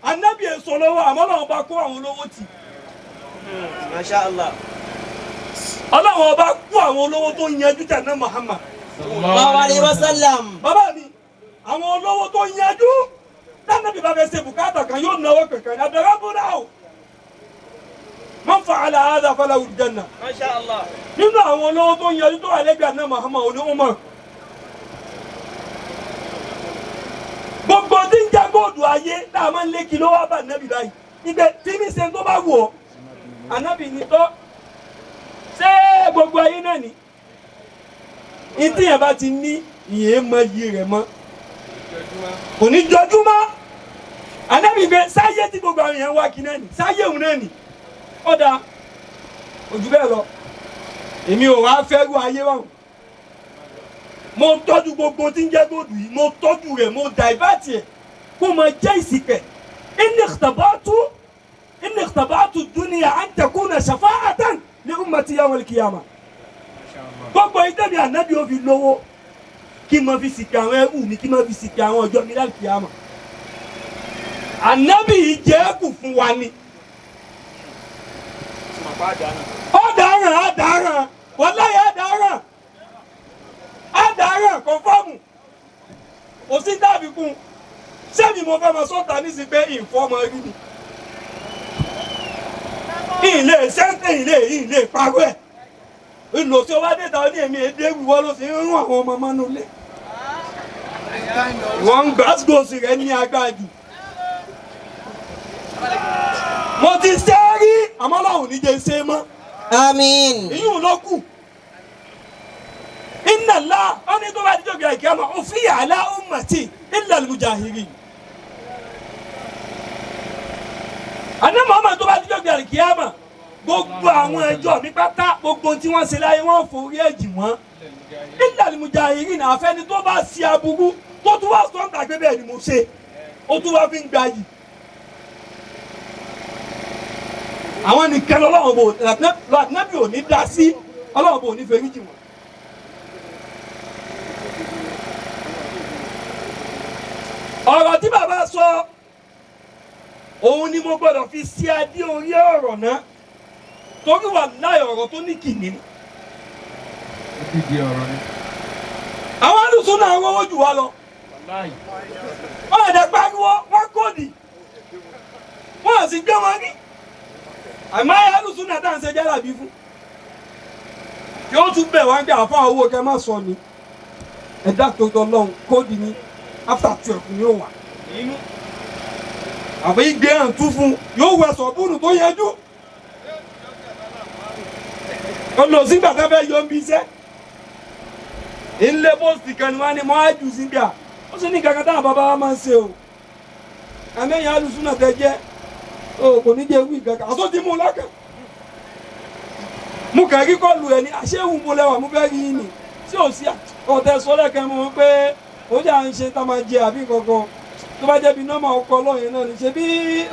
Ànábì èso lọ́wọ́ àmọ́ Ọlọ́run bá kó àwọn olówó tì. Masha Allah. Ọlọ́run ọba kó àwọn olówó tó yanjú tẹ̀ náà Muhammad. Sallallahu alayhi wa sallam. Bàbá mi, àwọn olówó tó yanjú tánàbí bá fẹ́ ṣe bùkátà kan yóò náwó kankan ní abẹ́rẹ́ búra o. Man fa'ala hadha falahu al-janna. Masha Allah. Nínú àwọn olówó tó yanjú tó wà lẹ́gbẹ̀ẹ́ náà Muhammad oní Umar. Gbogbo tí ń jẹ́ góòdù ayé tá a máa ń lé kí ló wá bá ànábì báyìí. Ibẹ̀ tí mi ṣe tó bá wù ọ́, ànábì ní tọ́. Ṣé gbogbo ayé náà ni? Ìtí yẹn bá ti ní ìyẹn mọ iyì rẹ̀ mọ́. Kò ní jọjúmọ́. Ànábì gbé sáyé tí gbogbo àwọn èèyàn wá kí náà nì. Sáyé òun náà nì. Ó dáa, ojú bẹ́ẹ̀ lọ. Èmi ò wá fẹ́ rú ayé wa. Mo tọ́jú gbogbo tí ń jẹ́ góòdù yìí, mo tọ́jú rẹ̀, mo dàìbàtì ẹ̀ kó máa jẹ́ ìsìnkẹ̀. Inni ikhtabatu dunya an takuna shafa'atan li ummati yawm al-qiyamah. Gbogbo ìtẹ̀mí ànábì ó fi lówó kí n máa fi sìnkì àwọn ẹrú mi, kí n máa fi sìnkì àwọn ọjọ́ mi lálùkìyàmà. Ànábì yìí jẹ́ kù fún wa ni. Ọ̀daràn ọ̀daràn wàláyé ọ̀daràn ọ̀daràn kọ̀nfọ́ọ̀mù kò sí dàbí kún. Sẹ́mi mo fẹ́ máa sọ́ta nísìnyí pé ìfọ́mọ rí mi. Ìlé sẹ́ńtẹ̀ ìlé ìlé parọ́ ẹ̀. Ìlò tí o bá dé ta ní èmi èdè wíwọ́ ló sì ń rún àwọn ọmọ mọ́nú ilé. Wọ́n ń gbàgbọ́sì rẹ̀ ní agbára jù. Mo ti ṣe é rí àmọ́ Ọlọ́run ní jẹ́ ṣe é mọ́. Àmín. Ìyún ló kù. Inna Allah ó ní tó bá dijọ́ gbé àìkí àmọ́ òfin ala ummati illa al-mujahirin. Àná Muhammad tó bá dijọ́ gbé àìkí àmọ́ gbogbo àwọn ẹjọ́ mi pátá gbogbo tí wọ́n ṣe láyé wọ́n forí ẹ̀jì wọ́n. Illa al-mujahirin àfẹ́ni tó bá ṣe aburú tó tún wá sọ́ńtà gbé bẹ́ẹ̀ ni mo ṣe ó tún wá fi ń gbayì. Àwọn nìkan lọ́wọ́ bò lọ́nàbí ò ní dá sí ọlọ́wọ́ bò ní fẹ́rí jì wọ́n. Ọ̀rọ̀ tí bàbá sọ òun ni mo gbọ́dọ̀ fi sí adé orí ọ̀rọ̀ náà torí wà láì ọ̀rọ̀ tó ní kìíní. Àwọn alùsùn náà rówó jù wá lọ. Wọ́n àdá pariwo wọ́n kóòdì wọ́n sì gbé wọn rí. Àmọ́ alùsùn náà tá à ń ṣe jálàbí fún. Yóò tún bẹ̀ wá ń gbé àfa owó kẹ́ má sọ ni. Ẹ̀dá tó tọ́ lọ́hùn kóòdì ni after 12 ni ó wà. Àbí ìgbé hàn tún fún yóò wẹ sọ̀bùnù tó yẹjú. Olùsígbà tó fẹ́ yọ ń bí iṣẹ́. Ilé bọ́ọ̀sì kan ni wọ́n á ní mọ́ ájú sígbà. Ó sì ní kankan táwọn bàbá wa máa ń ṣe o. Àmẹ́yìn alùsùn náà tẹ jẹ́. O kò ní jẹ́ wí kankan. Àtó ti mú un lọ́kàn. Mo kàn rí kọ́ọ̀lù ẹ̀ ní àṣéhùn mo lẹ́wà mo fẹ́ rí yín ni. Tí ò sí ọ̀tẹ̀ sọ́lẹ̀ kan mọ̀ pé ó jà ń ṣe tá máa jẹ àbí kankan. Tó bá jẹ́ bí nọ́mà ọkọ ọlọ́yin náà ni ṣe bí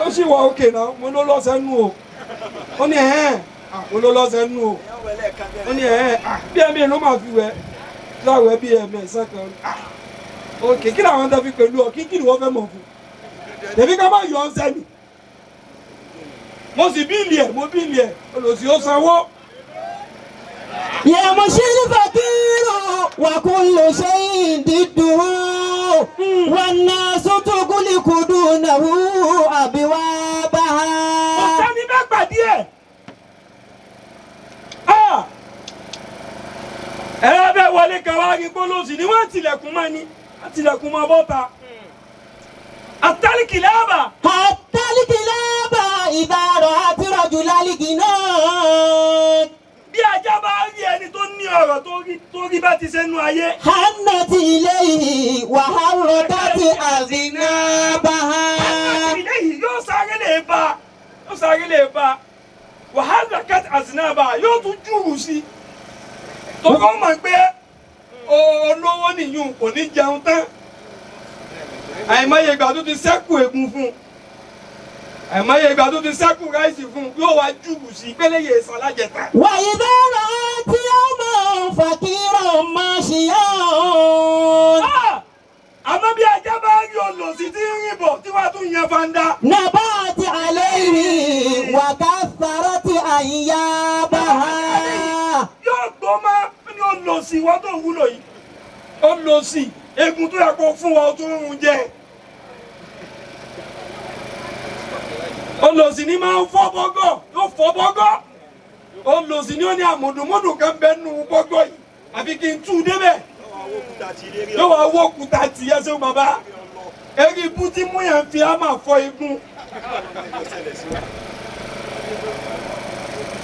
ó sì wà òkè náà mo ló lọ́sẹ̀ nù o. Ó ní ẹ̀hẹ́n mo ló lọ́sẹ̀ nù o. Ó ní ẹ̀hẹ́n bí ẹ̀mí ló máa fi wẹ̀ láwẹ̀ bí ẹ̀mí ẹ̀sán kan. Òkè kí làwọn tẹ́ fi pẹ̀lú ọ kí kí ni wọ́n fẹ́ mọ̀ fún? Tẹ̀bí ká má yọ ọ́ sẹ́ni. Mo sì bíìlì ẹ̀ mo bíìlì ẹ̀ olùsí ó sanwó. يمشي الفقير وكل شيء ضده والناس تغلق دونه أبوابها. Ọ̀sẹ́ni bẹ́ẹ̀ pàdé ẹ̀. Ẹ bẹ́ẹ̀ wọlé kan wá rí gbólóòsì ni wọ́n tilẹ̀kùn mọ́ ni wọ́n tilẹ̀kùn mọ́ bọ́ta. Àtàlìkì láàbà. حتى الكلاب إذا رأت رجل الغنى. Bí ajá bá rí ẹni tó ní ọ̀rọ̀ tó rí bá ti ṣe nú ayé. حنت إليه وحركت أذنابها. Ilé yìí yóò sáré lè bá yóò sáré lè bá wàhálà kat àzìnàbà yóò tún jùrù sí i. Tọ́kọ́ mọ̀ pé olówó nìyún kò ní jẹun tán. Àìmọye ìgbà tó ti sẹ́kù egun fún un. Àìmọye ìgbà tó ti sẹ́kù ráìsì fún un yóò wá jùrù sí i pélé yè sàlájẹta. وإذا رأت يوما فقيرا ماشيا. Àmọ́ bí ajá bá rí olòṣì tí ń rìn bọ̀ tí wàá tún yan fanda. نبات عليه وكثرت أنيابها. Yóò gbọ́ mọ́ ní olòṣì wọ́n tó wúlò yìí. Olòṣì egun tó yẹ kó fún wa ó tún ń rún jẹ. Olòṣì ni máa ń fọ́ bọ́gọ̀ yóò fọ́ bọ́gọ̀. Olòṣì ni ó ní àmùdùmùdù kan bẹ́ẹ̀ nù bọ́gọ̀ yìí àfi kí n tú u débẹ̀. Yóò wá wó òkúta tì í ẹsẹ̀ bàbá. Eré ibú tí mú yẹn fi á máa fọ́ igun.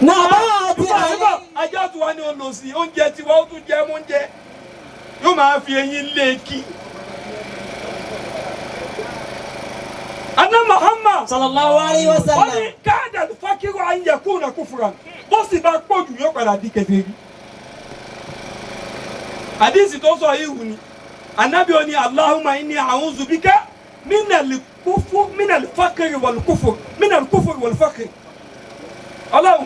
نبات عليه. Ajá tí wàá ní olòṣì oúnjẹ tiwa ó tún jẹ mú oúnjẹ yóò máa fi eyín lé e kí. Anna Muhammad صلى الله عليه wọ́n ní وسلم. káàdà fákírò ayẹ̀kú nà kúfùrà bó sì bá pọ̀ jù yóò padà di kèfèrí. Àdìsí tó sọ yìí wù ni Ànábì ó ní Allahumma inni a'udhu bika minal kufur minal fakiri wal kufur minal kufur wal fakiri. Ọlọ́run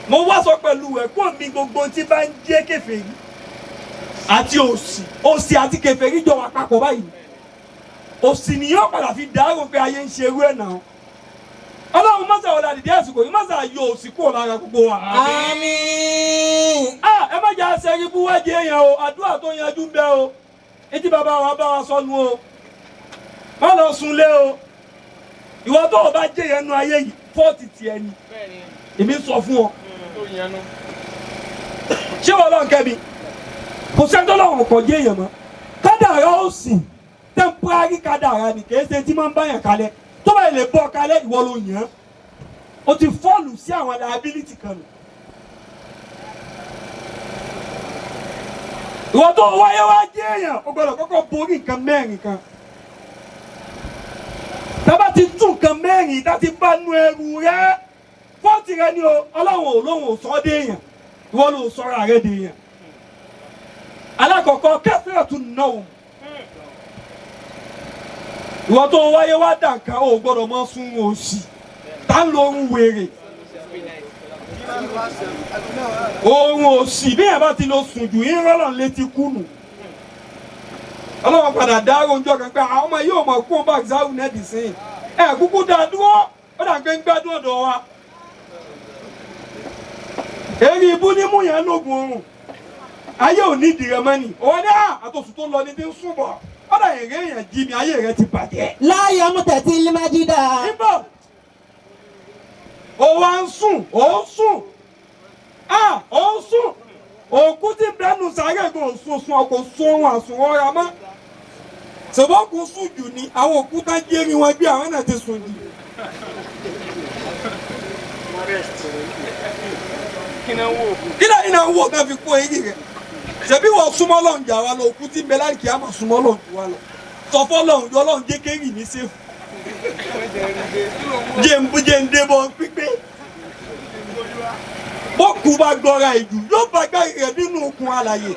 mo wá sọ pẹ̀lú ẹ̀ kó mi gbogbo tí bá ń jẹ́ kèfèrí àti òṣì òṣì àti kèfèrí jọ wà papọ̀ báyìí òṣì ni yóò padà fi dàrú pé ayé ń ṣerú ẹ̀ náà. Ọlọ́run mọ́sà wọlé àdìdí àsìkò yìí mọ́sà yọ òṣì kúrò lára gbogbo wa. آمين. Ẹ má jẹ́ àṣẹ ibú wájú èèyàn o àdúrà tó yanjú ń bẹ o etí bàbá wa bá wa sọnù o má lọ sunlé o ìwọ tó o bá jẹ́ yẹn nu ayé yìí fọ́ọ̀tì tiẹ̀ ni èmi sọ fún ọ ṣé wọn lọ nkẹ́ mi kò sẹ́ni tó lọ́wọ́ kọ̀ jẹ́ èèyàn mọ́ kádàrá ó sì Temporary kádàrá ni, kì í ṣe tí máa ń báyàn kalẹ̀. Tó bá lè bọ́ kalẹ̀, ìwọ ló yàn án. O ti fọ́ọ̀lù sí àwọn liability kan nù. Ìwọ tó wáyé wá jẹ́ èèyàn, o gbọ́dọ̀ kọ́kọ́ borí nǹkan mẹ́rin kan. Tábà ti tún nǹkan mẹ́rin tá ti bá nu ẹrù rẹ, fọ́ọ̀tì rẹ ni o, Ọlọ́run ò lóhùn ò sọ ọ́ dé èèyàn, ìwọ ló sọ̀rọ̀ rẹ dé èèyàn. Alákọ̀ọ́kọ́, kẹfìrẹ̀ tún nà ó. Ìwọ tó wáyé wá dà nǹkan, o gbọ́dọ̀ mọ sún òsì. Tá ń lo ohun wèrè. Oorun òsì bí ẹ̀ bá ti lọ sùn jù yín rọ́lọ̀ létí kùnù. Ọlọ́run padà dá oúnjẹ kan pé àwọn ọmọ yóò mọ̀ kó bá ṣáà nẹ́ẹ̀dì sí i. Ẹ kúkú dá dúró, ó dà pé ń gbádùn ọ̀dọ̀ wa. Èrè ibú ní mú yẹn lóògùn oorun. Ayé ò ní ìdìrẹ mọ́ni. Òun ní àtòsùn tó lọ ní ti ń sùn bọ̀. Ó dà èrè èèyàn jí mi, ayé rẹ ti bàjẹ́. لا يمتثل المجد. Níbọ̀, ó wá ń sùn, ó ń sùn, ó ń sùn. Òkú tí bẹ́nu sáré gan sùn sùn ọkọ̀ sùn ohun àsùnwọ́ra mọ́. Sọ̀bọ́kù sùn jù ni àwọn òkú tá jérí wọn gbé àwọn náà ti sùn jù. Kí lóyún náà wò náà fi kó eyín rẹ̀? Ṣebí wọ́n súnmọ́ lọ́hùn jà wá lọ, òkú tí ń bẹ láì kí á máa súnmọ́ lọ́hùn jù wá lọ. Sọ fọ́lọ́hùn jọ lọ́hùn jẹ́ kéyìn ní sèfù. Jẹ́ ń débọ̀ pípé. Bókù bá gbọ́ra ìjù yóò bá gbá rẹ̀ nínú okùn alàyè.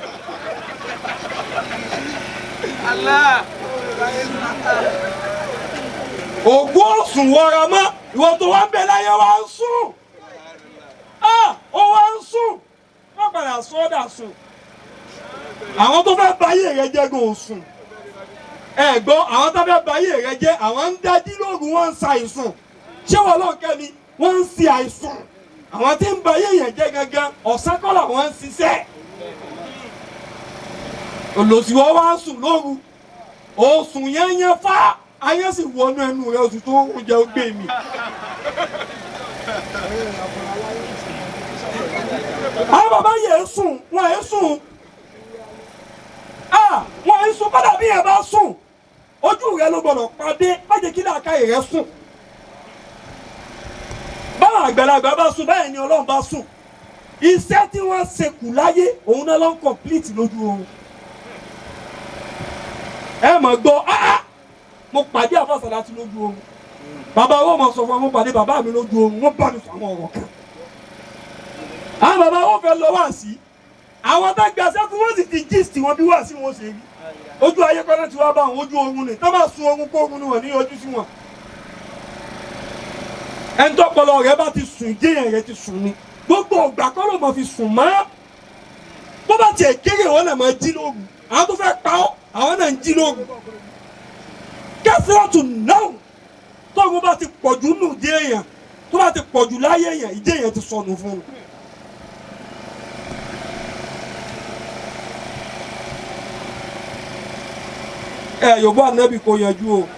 Ògùn ọ̀sùn wọra mọ́, ìwọ tó wá ń bẹ láyé wá ń sùn. Ó wá ń sùn, wọ́n padà sọ́dà sùn. Àwọn tó fẹ́ bayé rẹ jẹ́ gan ò sùn. Ẹ gbọ́, àwọn tó fẹ́ bayé rẹ jẹ́, àwọn ń dájí lóru, wọ́n ń sa àìsùn. Ṣé wọ́n lọ́n kẹ́ mi? Wọ́n ń ṣe àìsùn. Àwọn tí ń bayé yẹn jẹ́ gangan, ọ̀sán kọ́ làwọn ń ṣiṣẹ́. Olòṣìwọ́ wá ń sùn lóru. Ó sùn yẹ́nyẹ́ fá, ayé sì wọnú ẹnu rẹ oṣù tó ń jẹ gbé mi. Àwọn bàbá yẹn sùn, wọ́n yẹn sùn. Wọ́n yẹn sùn, kọ́dà bí yẹn bá sùn, ojú rẹ ló gbọ́dọ̀ pàdé, má jẹ́ kí làákàyè rẹ sùn. Báwọn àgbàlagbà bá sùn, báyìí ni Ọlọ́run bá sùn. Iṣẹ́ tí wọ́n ṣe kù láyé, òun náà ló ń kọ̀m̀plìtì lójú oorun. Ẹ mọ̀ gbọ́, mo pàdé àfàsàlátì lójú oorun. Bàbá owó mọ̀ sọ fún wa, mo pàdé bàbá mi lójú oorun, wọ́n bá mi sọ àwọn ọ̀rọ̀ kan. Àwọn bàbá wọn fẹ́ lọ wá sí. Àwọn tó gbàṣẹ́ fún wọn sì ti gist wọn bí wá sí wọn ṣe rí. Ojú ayé kọ́lá ti wá bá àwọn ojú oorun ni. Tó bá sun oorun kó oorun ni wọ́n ní ojú sí wọn. Ẹni tó pọlọ rẹ bá ti sùn, ìjẹyàn rẹ ti sùn ni. Gbogbo ògbà kọ́ ló mọ̀ fi sùn mọ́. Bó bá tiẹ̀ kéré wọn náà máa jí lóru. Àwọn tó fẹ́ pa ọ́, àwọn náà ń jí lóru. Kẹ́sìrọ̀tù náà tóògùn bá ti pọ̀jù nù jẹ́ èèyàn, tó bá ti pọ̀jù láyé èèyàn, ìjẹ́ èèyàn ti sọnù fún un. Ẹ Yorùbá Ànábì kò yanjú o.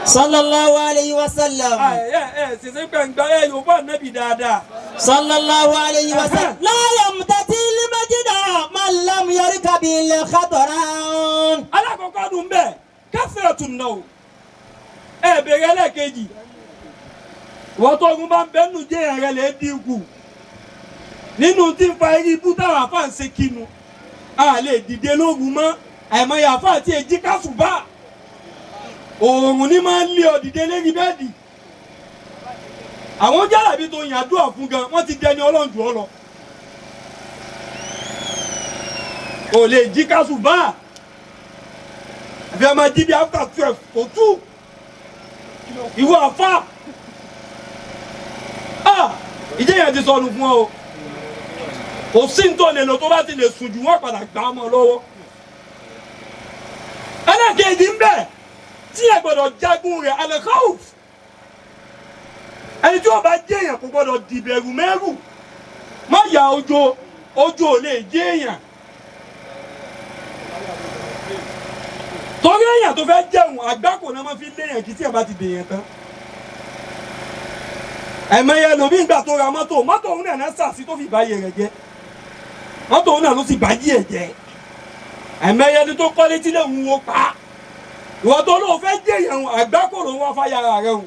Sallallahu alayhi wa sallam. Ẹ ṣẹṣẹ gbẹ̀ngbà ẹ Yorùbá Ànábì dáadáa. Sallallahu alayhi wa sallam. La yamtatil majida man lam yarkabil khataran. Alákọ̀ọ́kọ́ dùn bẹ́ẹ̀, kẹ́sìrẹ̀tù náà o. Ẹ bèrè ẹlẹ́ẹ̀kejì. Ìwọ́n tó ogun bá ń bẹ́nu jẹ́ ẹ̀rẹ́ lè dínkù. Nínú tí ń fa eré ibú táwọn àfáà ń ṣe kinu. A lè dìde lógun mọ́. Àìmọye àfáà tí èjì kásùbà. Òòrùn ní máa ń lé ọ dìde lérí bẹ́ẹ̀dì. Àwọn jálàbí tó yàn àdúrà fún gan, wọ́n ti dẹni Ọlọ́run jù ọ lọ. Kò lè jí kásùbà. Àfi ẹ máa jí bí after 12 to 2. Ìwọ àfáà. Ìjẹ́ yẹn ti sọnù fún ọ o. Kò sí ní tó lè lò tó bá ti lè sùn jù wọ́n padà gbà á mọ́ lọ́wọ́. Ẹlẹ́kejì ń bẹ̀ tí ẹ gbọ́dọ̀ jagun rẹ̀ al-khawf. Ẹni tí ó bá jẹ́ èèyàn kò gbọ́dọ̀ dìbẹ̀rù mẹ́rù. Má ya ojo, ojo ò lè jẹ́ èèyàn. Torí èèyàn tó fẹ́ jẹun àgbákò náà máa fi léèyàn kí tí ẹ bá ti dèèyàn tán. Ẹ̀mẹ́yẹ lómi ìgbà tó ra mọ́tò, mọ́tò òun náà sàsí tó fi báyé rẹ̀ jẹ́. Mọ́tò òun náà ló sì báyé ẹ̀ jẹ́. Ẹ̀mẹ́yẹ ni tó kọ́lé tí lè ń wo pa. Ìwọ tó lóun fẹ́ jẹ́ èèyàn àgbákò ló ń wá fáyàrá rẹ o.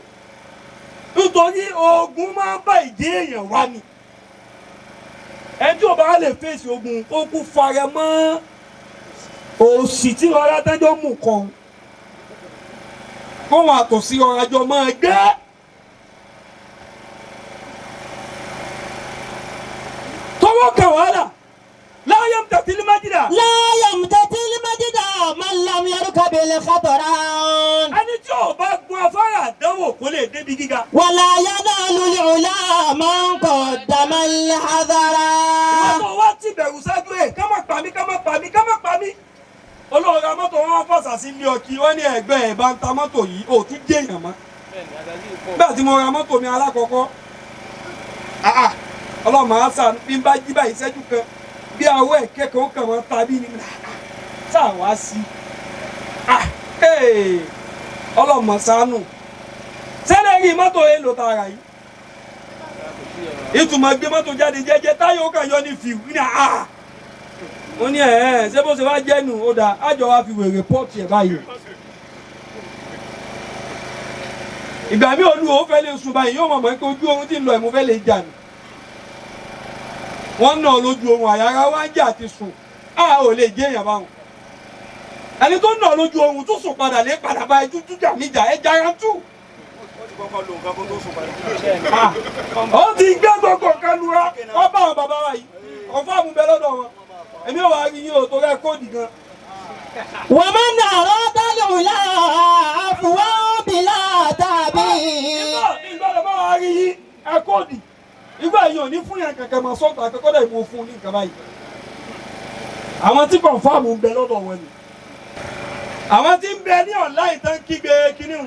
Nítorí ogun máa ń bá ìdí èèyàn wá ni. Ẹni tí ò bá lè fèsì ogun kó kú farẹ mọ́ òsì tí ọ̀rá dájọ́ mú kan. Kóhun àtòsí ọ̀rá jọ máa gbé. Tọwọ́ kan wàhálà láyé ń tẹ̀sí ní májìlá. لا يمتثل المجد من لم يركب الخطران Ẹni tí ò bá gun afárá àdánwò kó lè débi gíga. ولا ينال العلا من قدم الحذرا Ìwọ́n tó wá ti bẹ̀rù ṣáájú ẹ̀ ká má pa mí ká má pa mí ká má pa mí. Olóòrò ra mọ́tò wọn fàṣà sí ilé ọkì wọ́n ní ẹ̀gbẹ́ ẹ̀ bá ń ta mọ́tò yìí ò tún jẹ́ èèyàn mọ́. Nígbà tí mo ra mọ́tò mi alákọ̀ọ́kọ́, ọlọ́mọ àṣà bí n bá jí báyìí ìṣẹ́jú kan bí awọ ẹ̀kẹ́ kan ó kàn wọ́n ta bí ni tá a wá sí i. Ọlọ́mọ ṣàánú sẹ́lẹ̀ rí mọ́tò èlò tààrà yìí ìtumọ̀ gbé mọ́tò jáde jẹ́jẹ́ táyọ̀ ó kàn yọ ní fìw ní àá ó ní ẹ̀ ẹ́ ṣé bó ṣe wá jẹ́nu ó dáa àjọ wa fi wèrè pọ́ọ̀tì ẹ̀ báyìí. Ìgbà mi olú o fẹ́ lè sùn báyìí yóò mọ̀ mọ́ pé ojú oorun tí ń lọ ẹ̀ mo fẹ́ lè jà ní. Wọ́n nà lójú oorun àyàrá wá ń jà àti sùn á ò lè jẹ́ èèyàn báwọn. Ẹni tó nà lójú oorun tó sùn padà lè padà bá ẹjú tújà níjà ẹ jarantú. Ó ti gbé gbogbo nǹkan lura wọ́n bá àwọn bàbá wa yìí ọ̀fọ́ àmúbẹ lọ́dọ̀ wọn èmi ò wá rí yín o tó rẹ kóòdì gan. ومن أراد العلا عفوا بلا تعبير Ìgbà ìgbà bá wa rí yín ẹ kóòdì ìgbà yìí ò ní fún yàn kankan máa sọ́ọ̀tà akẹ́kọ̀ọ́ dẹ̀ mo fún un ní nǹkan báyìí. Àwọn tí kọ̀ǹfàmù ń bẹ lọ́dọ̀ wọn ni. Àwọn tí ń bẹ ní online tán kígbe kíní o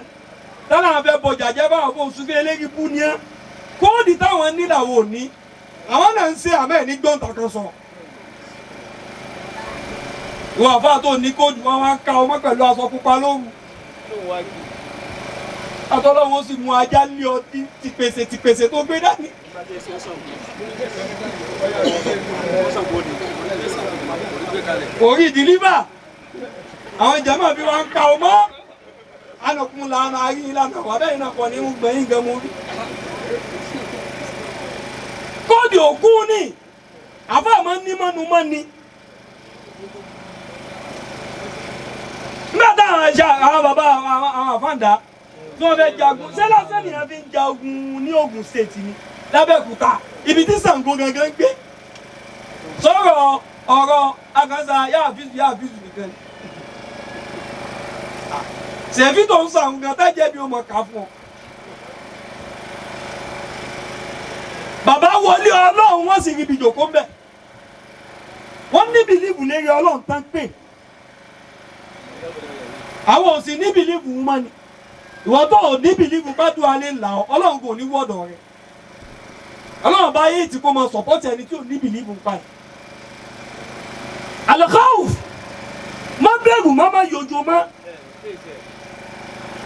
tálà àwọn fẹ́ bọjà jẹ́ báwọn fún oṣù fún eléyìí bú ni ẹ́ kóòdì táwọn ní làwọn ò ní àwọn náà ń ṣe àmọ́ ẹ̀ ní gbọ́ǹtà kan sọ. Ìwọ àfáà tó ní kóòdù wọn wá ń ka ọmọ pẹ̀lú aṣọ pupa lóru. Atọ́lọ́wọ́ sì mú ajá lé ọtí tìpèsè tìpèsè tó gbé dání. Orí ìdílíbà àwọn jàmáà bí wọ́n ń ka ọmọ anàkún lànà àríyìn lànà wà bẹ́ẹ̀ náà kọ́ ní gbẹ̀yìn gan mo rí. Kóòdù òkú ni àfáà máa ń ní mọ́nu mọ́ni. Nígbà táwọn ẹja àwọn bàbá àwọn àfáǹdà tí wọ́n fẹ́ jagun ṣé lásán nìyẹn fi ń ja ogun ní Ògùn state ni l'Abẹ́òkúta ibi tí Ṣàngó gangan gbé sọ̀rọ̀ ọ̀rọ̀ akansa yáàfíìsù yáàfíìsù nìkan ni ṣèfí tó ń sàn gan tájẹ́ bí ó mọ̀ ká fún ọ. Bàbá wọlé Ọlọ́run wọ́n sì rí ibi ìjòkó mbẹ́ wọ́n ní bìlíìfù lérí Ọlọ́run tán pé àwọn ò sì ní bìlíìfù mọ́ ni ìwọ tó ò ní bìlíìfù bá dùn alẹ́ là ọ́ Ọlọ́run kò ní wọ́dọ̀ rẹ Ọlọ́run bá yé ti kó mọ sọ̀pọ́tì ẹni tí ò ní bìlíìfù pa ẹ̀. Al-khawf má bẹ̀rù má má yọjọ má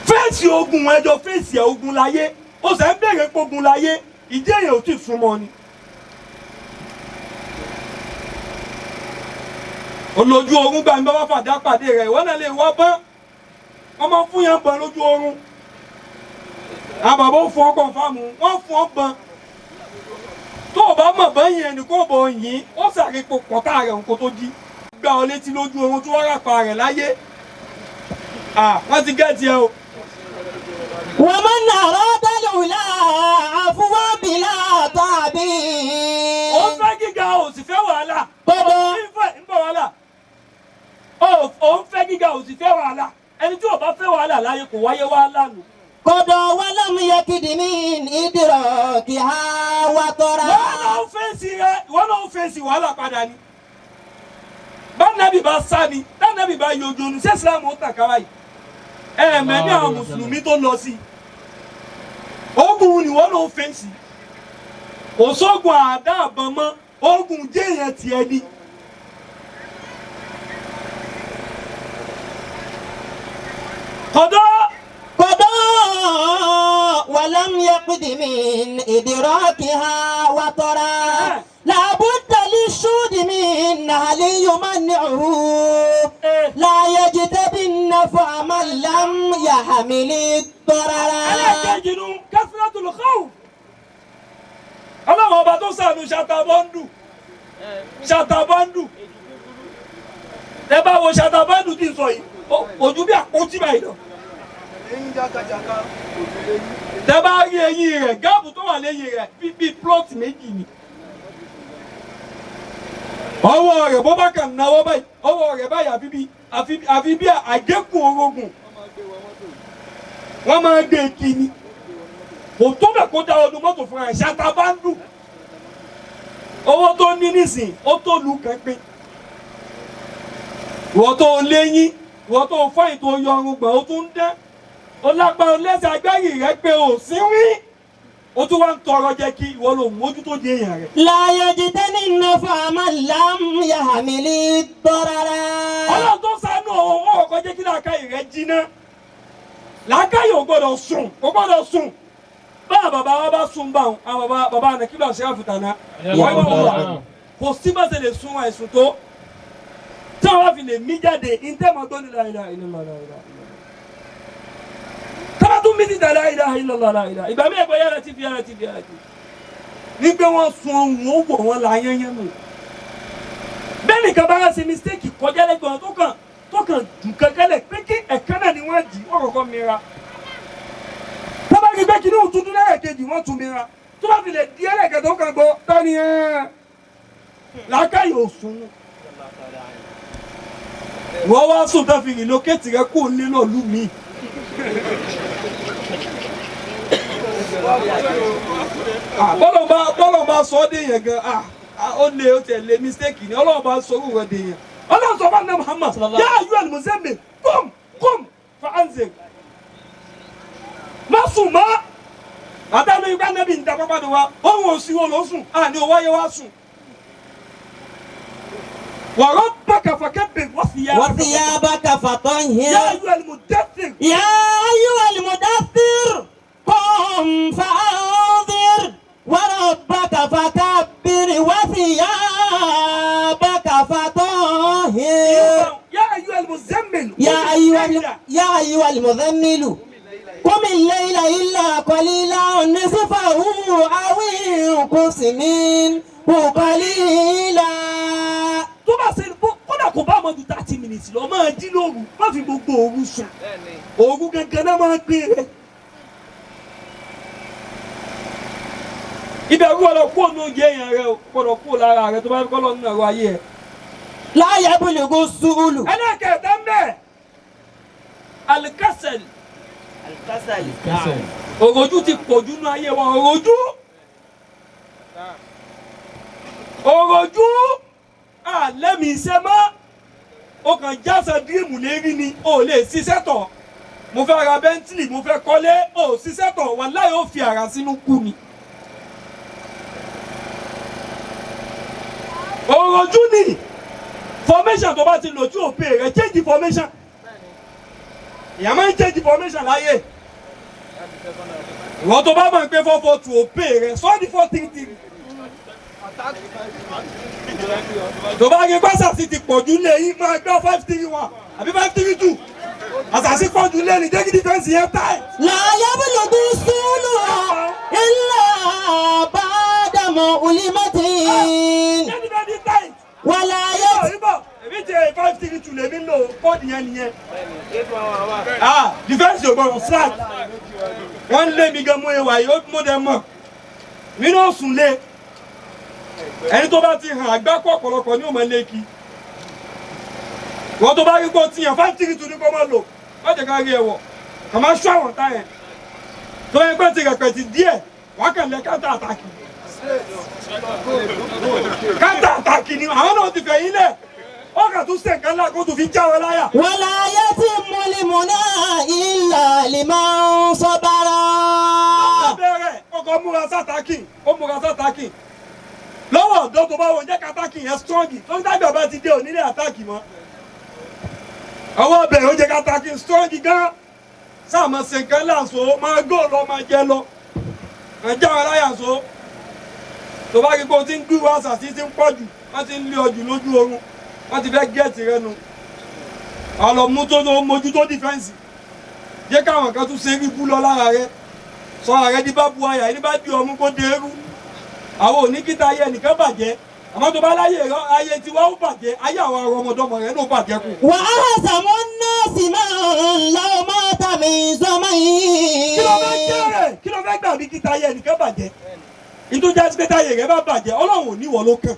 fèsì ogun ẹjọ fèsì ogun láyé ó sẹ́ ń bèrè pogun láyé ìdí èyàn ò tí ì súnmọ́ ni. Olójú oorun gbà ń bá wá fàdá pàdé rẹ̀ ìwọ náà lè wá bọ́n wọ́n máa ń fún yẹn bọ́n lójú oorun àwọn bàbá ó fún ọ kọ̀ǹfàmù wọ́n fún ọ bọ́n tó o bá mọ̀ bọ́n yẹn ni kò bọ̀ yín ó sàrípo pọ̀tà rẹ̀ nǹkó tó jí gbà ọ létí lójú oorun tó wọ́n rà pa rẹ̀ láyé wọ́n ti gẹ́ẹ̀tì ẹ o. ومن أراد العلا عفوا بلا تعبير Ó ń fẹ́ gíga ò sì fẹ́ wàhálà. Bọ́bọ́. Ó ń fẹ́ ń bọ̀ wàhálà. Ó ń fẹ́ gíga ò sì fẹ́ wàhálà. Ẹni tí ò bá fẹ́ wàhálà láyé kò wáyé wàhálà nù. قضى ولم يكد من إدراكها وطرا Wọ́n náà ń fèsì rẹ̀, ìwọ náà ń fèsì wàhálà padà ni. Bánabi bá sá ni, bánabi bá yọjú ni, ṣé Ìsìlámù ó tàn ká báyìí? Ẹ̀ẹ̀mẹ́ ní àwọn Mùsùlùmí tó lọ sí i. Ogun ni wọ́n náà ń fèsì. Kò sógun àdá àbọ̀n mọ́, ogun jẹ́yàn tiẹ̀ ni. Kọ̀dọ̀ قضى ولم يقد من إدراكها وطرا لا بد للشود من نهل يمنعه لا يجتبي النفع من لم يحمل الضرر. Ẹlẹ́kẹ̀jì nu kasratul khawf. Ọlọ́run ọba tó sànù ṣàtàbọ́ndù ṣàtàbọ́ndù. Ẹ bá wo ṣàtàbọ́ndù tí ń sọ yìí, ojú bí àpótí báyìí lọ. Tẹ bá rí eyín rẹ̀, gáàbù tó wà lẹ́yìn rẹ̀ bíi plọ́ọ̀tì méjì ni. Ọwọ́ rẹ̀ bó bá kàn náwó báyìí, ọwọ́ rẹ̀ báyìí àfi bí àgékù orogún. Wọ́n máa gbé e kí ni. Kò tó bẹ̀ kó dá ọdún mọ́tò fúnra ẹ̀ ṣàtàbándù. Owó tó ní nísìn, ó tó lu kan pín. Ìwọ tó léyín, ìwọ tó fọ́yìn tó yọ ọrùn gbọ̀n, ó tún ń dán. Ó lápá ó lẹ́sẹ̀ agbẹ́rì rẹ pé ò sí rí. Ó tún wá ń tọrọ jẹ kí ìwọ ló mójútó di èèyàn rẹ. لا يجتني النفع من لم يحمل الضرر. Ọlọ́run tó ṣàánú òun, ó kọ́kọ́ jẹ́ kí làákàyè rẹ jiná. Làákàyè ò gbọ́dọ̀ sùn, ò gbọ́dọ̀ sùn. Bá bàbá wa bá sùn bá wọn, àwọn bàbá bàbá àná kí ló ṣe àfùtàná. Kò sí bá ṣe lè sun àìsùn tó. Tí wọ́n bá fi lè mí jáde, ìtẹ́mọ̀ tó ní la ilaha illallah la ilaha illallah. Tọ́ba tún mí síta la ilaha illallah la ilaha. Ìgbà mí ẹ̀gbọ́n yára ti fi yára ti fi yára ti. Ní pé wọ́n sun ohun ó wọ̀ wọ́n la yányán nù. Bẹ́ẹ̀ nìkan bá wá ṣe mistake kọjá lẹ́gbẹ̀ẹ́ tó kàn dùn kankanlẹ̀ pé kí ẹ̀kan náà ni wọ́n jì wọ́n kọ́kọ́ mira. Tọ́ba rí pé kí ní òtútù lẹ́ẹ̀kejì wọ́n tún mira. Tó bá fi lè di ẹlẹ́kẹ̀ tó kàn gbọ́ tani ẹ̀ làákàyè ò sùn. Wọ́n wá sùn tó fi relocate rẹ kó lé lọ́ọ̀lù mi. Bọ́lọ̀ bá sọ ọ́ dé yẹn gan, ó lé ó tiẹ̀ lé mistake ni Ọlọ́run bá sọ orú rẹ̀ dé yẹn. Ọlọ́run sọ fún Anna Muhammad, yá ayú al-muzammil, qum qum fa anzir. Má sùn mọ́. Àtàlù ìgbà nàbì ń da pápá ni wa, òun ò sí wo ló sùn, àní ò wáyé wá sùn. Wa rabbaka fakabbir wa thiyabaka وثيابك فطهر. يا أيها المدثر. يا أيها المدثر قم فأنذر وربك فكبر وثيابك فطهر. يا أيها المزمل. يا أيها المزمل قم الليل إلا قليلا نصفه أو انقص منه قليلا. Tó bá ṣe kódà kò bá ọmọ ju 30 minutes lọ, máa jí lóru, má fi gbogbo òru sùn. Òru gangan náà máa gbé rẹ. Ìbẹ̀rù gbọ́dọ̀ kú òun oúnjẹ èèyàn rẹ o, gbọ́dọ̀ kú lára rẹ tó bá kọ́ lọ nínú ẹ̀rọ ayé ẹ. لا يبلغ السؤل. Ẹlẹ́kẹ̀ẹ́ta ń bẹ̀ alikasẹ̀lì. Òròjú ti pọ̀jù nínú ayé wa, òròjú. Òròjú àlẹ́mìí iṣẹ́ mọ́. O kàn jása dream lérí ni, o ò lè ṣiṣẹ́ tọ̀. Mo fẹ́ ra Bentley, mo fẹ́ kọ́lé, o ò ṣiṣẹ́ tọ̀, wàláhì ó fi àrà sínú kú ni. Òròjú ni formation tó bá ti lò tí ò pè rẹ, change formation. Ìyá máa ń change formation láyé. Ìwọ́n tó bá mọ̀ pé 4-4-2 ò pè rẹ, sọ́ di 4-3-3. Tó bá rí pásásì ti pọ̀jù lé yín, máa gbọ́ 5-3-1 àbí 5-3-2. Àsàsí pọ̀jù lé ní jẹ́ kí defence yẹn tight. لا يبلغ السؤل إلا بعد مؤلمة. Jẹ́ defence tight. ولا Ìbọ̀ يت ìbọ̀ èmi jẹ́ 5-3-2 lèmi ń lò kọ́ọ̀dù yẹn nìyẹn. Ah, defence ò gbọ́dọ̀ slack. Wọ́n ń lé mi gan mú ewa yìí, ó mú dẹ mọ̀. Mi náà sùn lé. Ẹni tó bá ti hàn àgbákò ọ̀pọ̀lọpọ̀ ní òun máa lé kí. Wọ́n tó bá rí pé ó ti yàn 5-3-2 ní kó máa lò. Má jẹ́ ká rí ẹ̀wọ̀. Kà máa ṣọ́ àwọn táyẹn. Tó yẹ pé ti rẹ̀pẹ̀tì díẹ̀, wàá kàn lẹ́ counter attack. Counter attack ni àwọn náà ti fẹ̀yìn lẹ̀. Ó kà tún ṣe nǹkan ńlá kó tún fi já wọn láyà. ولا يتم المنى إلا لمن صبر. Bẹ̀rẹ̀ ọkọ̀ múra s'attack, ó múra s'attack. Lọ́wọ́ ọ̀dọ́ tó bá wọ jẹ́ k'attack yẹn strong. Tó ń dágbà bá ti dé onílé attack mọ́. Ọwọ́ bẹ̀rẹ̀ ó jẹ́ k'attack strong gan. Sáà máa ṣe nǹkan láǹso, máa gò lọ, máa jẹ lọ. Máa já wọn láyà so. Tó bá rí pé o ti ń gbúrò àṣàṣì ti ń pọ̀ jù, má Wọ́n ti ń lé ọjù lójú oorun, wọ́n ti fẹ́ gẹ́ẹ̀tì rẹ nu. Ọlọ́mú tó tó mójútó dífẹ́ǹsì, jẹ́ káwọn kan tún ṣe rí bú lọ lára rẹ. Sọ ààrẹ ní bá bu àyà ní bá di ọmú kó dé eru. Àwọn oníkíta ayé ẹnìkan bàjẹ́, àmọ́ tó bá láyé rẹ, ayé tiwa ó bàjẹ́, ayé àwọn arọ ọmọdọ́mọ rẹ ló bàjẹ́ kù. وأهزم الناس من لو مات من Kí ló fẹ́ زمن jẹ́rẹ̀? Kí ló fẹ́ gbà bí kíta ayé ẹnìkan bàjẹ́? Nítorí jásí pé táyé rẹ bá bàjẹ́, Ọlọ́run ò ní ìwọ ló kàn.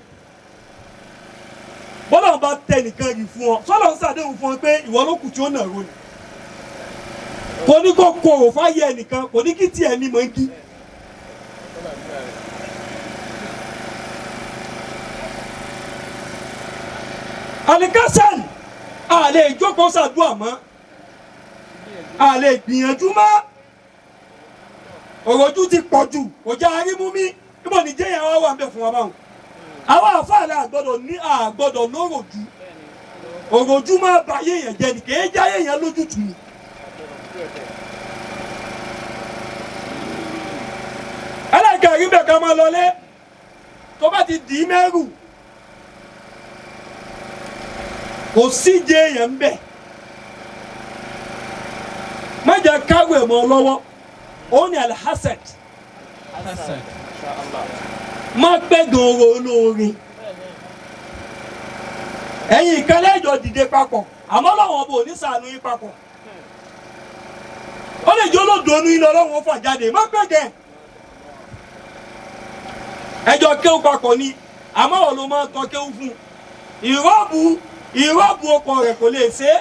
Bọ́lá bá tẹ nìkan rì fún ọ, sọ́lọ́ ń ṣàdéhùn fún ọ pé ìwọ ló kù tí ó nà ro ni. Kò ní kó korò fáyé ẹnìkan, kò ní kí tiẹ̀ ní mọ̀ ń kí. Alikásẹ̀lì, a lè jókòó ṣàdúrà mọ́, a lè gbìyànjú mọ́. Òròjú ti pọ̀ jù, kò já arímú mi. Níbo ni jẹ́yàn wá wà ń bẹ̀ fún wa báwọn? Àwọn àfáà la àgbọ́dọ̀ ní, àgbọ́dọ̀ lóròjú. Òròjú máa ba ayé yẹn jẹ́ ni, kì í já ayé yẹn lójútùú ni. Ẹlẹ́gẹ̀rí bẹ̀ ká máa lọlé. Tó bá ti dì í mẹ́rù, kò síje èèyàn ń bẹ̀. Má jẹ́ káwé mọ́ lọ́wọ́. Òun ni alhassan. Má pẹ́ gan owó olóore. Ẹ̀yin ìkẹlẹ́ ìjọ dìde papọ̀, àmọ́ lọ́wọ́ ọba ò ní ṣàánú yín papọ̀. Ó lè jẹ́ olódò onú yín lọ́wọ́ ó fà jáde. Má pẹ́ gẹ̀. Ẹjọ́ kéwú papọ̀ ni, àmọ́ ọ̀ ló máa ń tọ́ kéwú fún un. Ìrọ́bù ọkọ rẹ̀ kò lè ṣe é.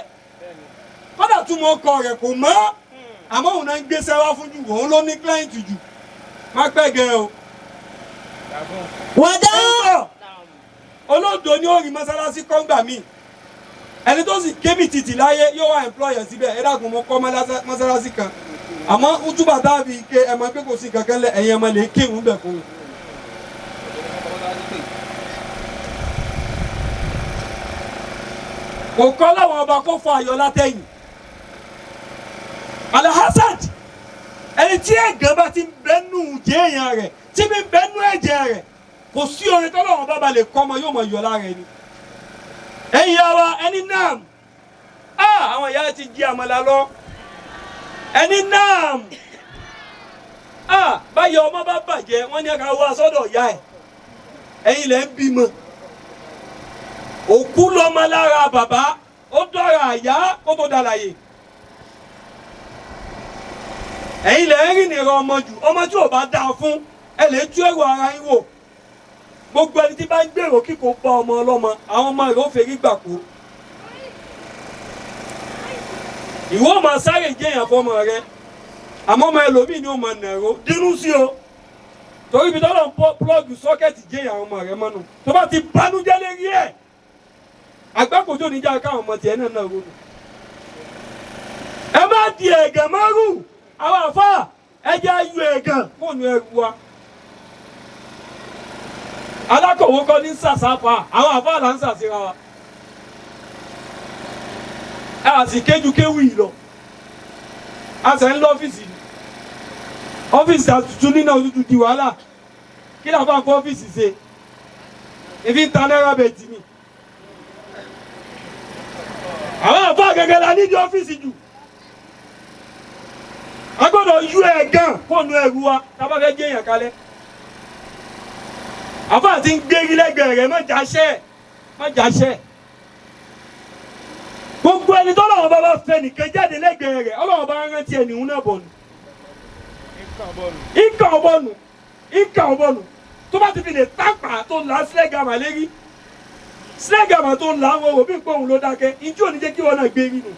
Kódà túmọ̀ ọkọ rẹ̀ kò mọ́. Àmọ́ òun náà ń gbéṣẹ́ wá fún jù, òun ló ní kílẹ̀ǹtì jù. Má pẹ́ gẹ̀ o. ودار Olódo ni ó rí mọ́sálásí kọ́ngbà míì. Ẹni tó sì kébì títì láyé yóò wá employer síbẹ̀. Ẹ dákun, mo kọ́ mọ́sálásí kan, àmọ́ útúbà táàbì ike ẹ mọ̀ pé kò sí kankan lẹ̀, ẹ̀yin ẹ mọ̀ lè kírun bẹ̀ fún un. Kò kọ́ láwọn ọba kó fọ ayọ̀ látẹ̀yìn. Alhassad, ẹni tí ẹ̀gán bá ti ń bẹ́nu jẹ́ èèyàn rẹ̀, tí bí ń bẹ́nu ẹ̀jẹ̀ rẹ̀, kò sí orin tọ́lọ́wọ́n bá ba lè kọ́ ọmọ yóò mọ̀ yọ lára ẹni. Ẹ̀yin ya wa, ẹni náà, á àwọn ìyá ti jí àmàlà lọ. Ẹni náà, á báyọ̀ ọmọ bá bàjẹ́, wọ́n ní ká wá sọ́dọ̀ ìyá ẹ̀. Ẹ̀yin lẹ́ ń bímọ. Òkú lọ́mọ lára bàbá, ó dọ́ra àyá kó tó dàlàyé. Ẹ̀yin lẹ́ ń rìn nìran ọmọ jù, ọmọ tí ò bá dáa fún, ẹ lè tú ẹrù ara yín wò. Gbogbo ẹni tí bá ń gbèrò kíkó bá ọmọ ọlọ́mọ, àwọn ọmọ rẹ̀ ó fẹ́rí gbà kú. Ìwọ máa sáré jẹ́yàn fọmọ rẹ, àmọ́ ọmọ ẹlòmíì ni ó máa nàró dínú sí o, torí ibi tọ́lọ̀ ń pọ́ plọ́ọ̀gì sọ́kẹ́tì jẹ́yàn àwọn ọmọ rẹ mọ́nu. Tó bá ti banújẹ́ lérí ẹ̀, àgbákòjò níjà káwọn ọmọ tiẹ̀ náà nàró nù. Ẹ má di ẹ̀gàn márùn, àwọn àfáà ẹ jẹ́ ayọ̀ ẹ̀gàn fóònù ẹrù wa. Alákọ̀wé kọ́ ní sàsáfà, àwọn àfáà là ń sàsíra wa. Ẹ à sì kéjú kéwì yìí lọ, a sì ń lọ ọ́fíìsì ni. Ọ́fíìsì àtútù nínú òtútù di wàhálà. Kí làwọn àfọ ọ́fíìsì ṣe ìfi ń ta náírà bẹ̀ tì mí. Àwọn àfáà gẹ́gẹ́ la nídìí ọ́fíìsì jù. A gbọ́dọ̀ yú ẹ̀ gan fóònù ẹrù wa tá a bá fẹ́ jẹ́ èèyàn kalẹ̀. Àfáà ti ń gbérí lẹ́gbẹ̀ẹ́ rẹ̀, má jáṣẹ́, má jáṣẹ́. Gbogbo ẹni tó lọ́wọ́ bá bá fẹ́ nìkan jáde lẹ́gbẹ̀ẹ́ rẹ̀, Ọlọ́run bá rántí ẹni òun náà bọ̀ nù. Ìkà ọ̀bọ̀nù, ìkà ọ̀bọ̀nù. Tó bá ti fi lè tápà tó là sílẹ̀gàmà lérí, sílẹ̀gàmà tó là ń wò bí pé òun ló dákẹ́, ìjọ ò ní jẹ́ kí wọn náà gbérí nù.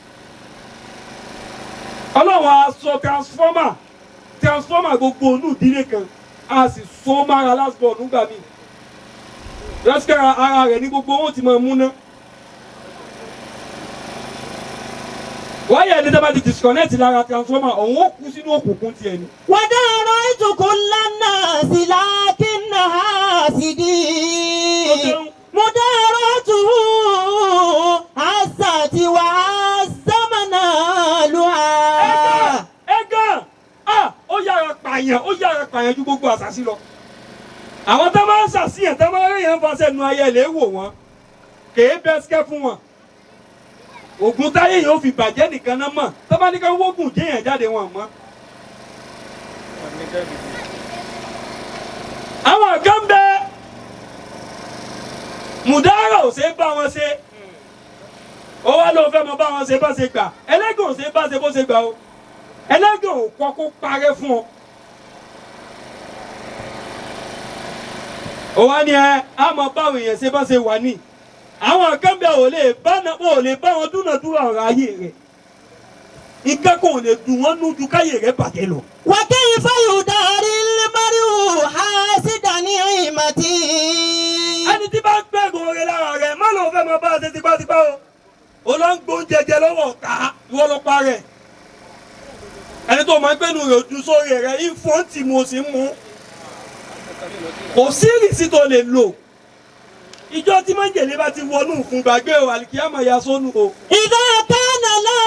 Ọlọ́run á sọ transformer, transformer gbogbo onú ìdílé kan, a sì so mára last born nígbà míì. Lọ́sìkẹ́ ara rẹ̀ ní gbogbo owó ti máa múná. Wáyà ẹni tó bá ti disconnect lára transformer, òun ó kú sínú òkùnkùn tiẹ̀ ni. وداريت كل الناس لكن حاسدي مدارته عزت وعز منالها. Ẹ̀gàn, ẹ̀gàn, ah, ó yára pààyàn, ó yára pààyàn ju gbogbo àṣàṣì lọ. Àwọn tó máa ń ṣàṣìyàn tó máa ń rí yẹn fọṣẹ nu ayé lè wò wọ́n kèé bẹ́sikẹ́ fún wọn. Ògùn táyé yẹn ó fi bàjẹ́ nìkan náà mọ̀ tó bá ní ká wógùn jéèyàn jáde wọn mọ́. Àwọn kan bẹ mùdárà ò ṣe é bá wọn ṣe, ó wá ló fẹ́ mọ bá wọn ṣe bá ṣe gbà, ẹlẹ́gàn ò ṣe bá ṣe bó ṣe gbà o, ẹlẹ́gàn ò kọ́ kó parẹ́ fún ọ. Ó wá ní ẹ á mọ báwọn èèyàn ṣe bá ṣe wà ní àwọn kan bẹ ò lè bá ò lè bá wọn dúnàdúrà ọ̀rọ̀ ayé rẹ̀, nǹkan kò lè dùn wọ́n nú ju káyé rẹ̀ bàjẹ́ lọ. وكيف يداري المرء حاسد نعمته. Ẹni tí bá ń gbẹ̀gùn oore lára rẹ̀ má lóun fẹ́ máa bá a ṣe tipátipá o, ó lọ ń gbóúnjẹ jẹ lọ́wọ́ ọ̀tá, ìwọ ló pa rẹ̀. Ẹni tó máa ń gbẹ́nu rẹ̀ ojú sórí rẹ̀ ìfọ̀n tí mo sì ń mú, kò sí ìrìsí tó lè lò. Ìjọ tí májèlé bá ti wọnú fún gbàgbé o, àlìkíyàmọ̀ ya sónú o. إذا كان لا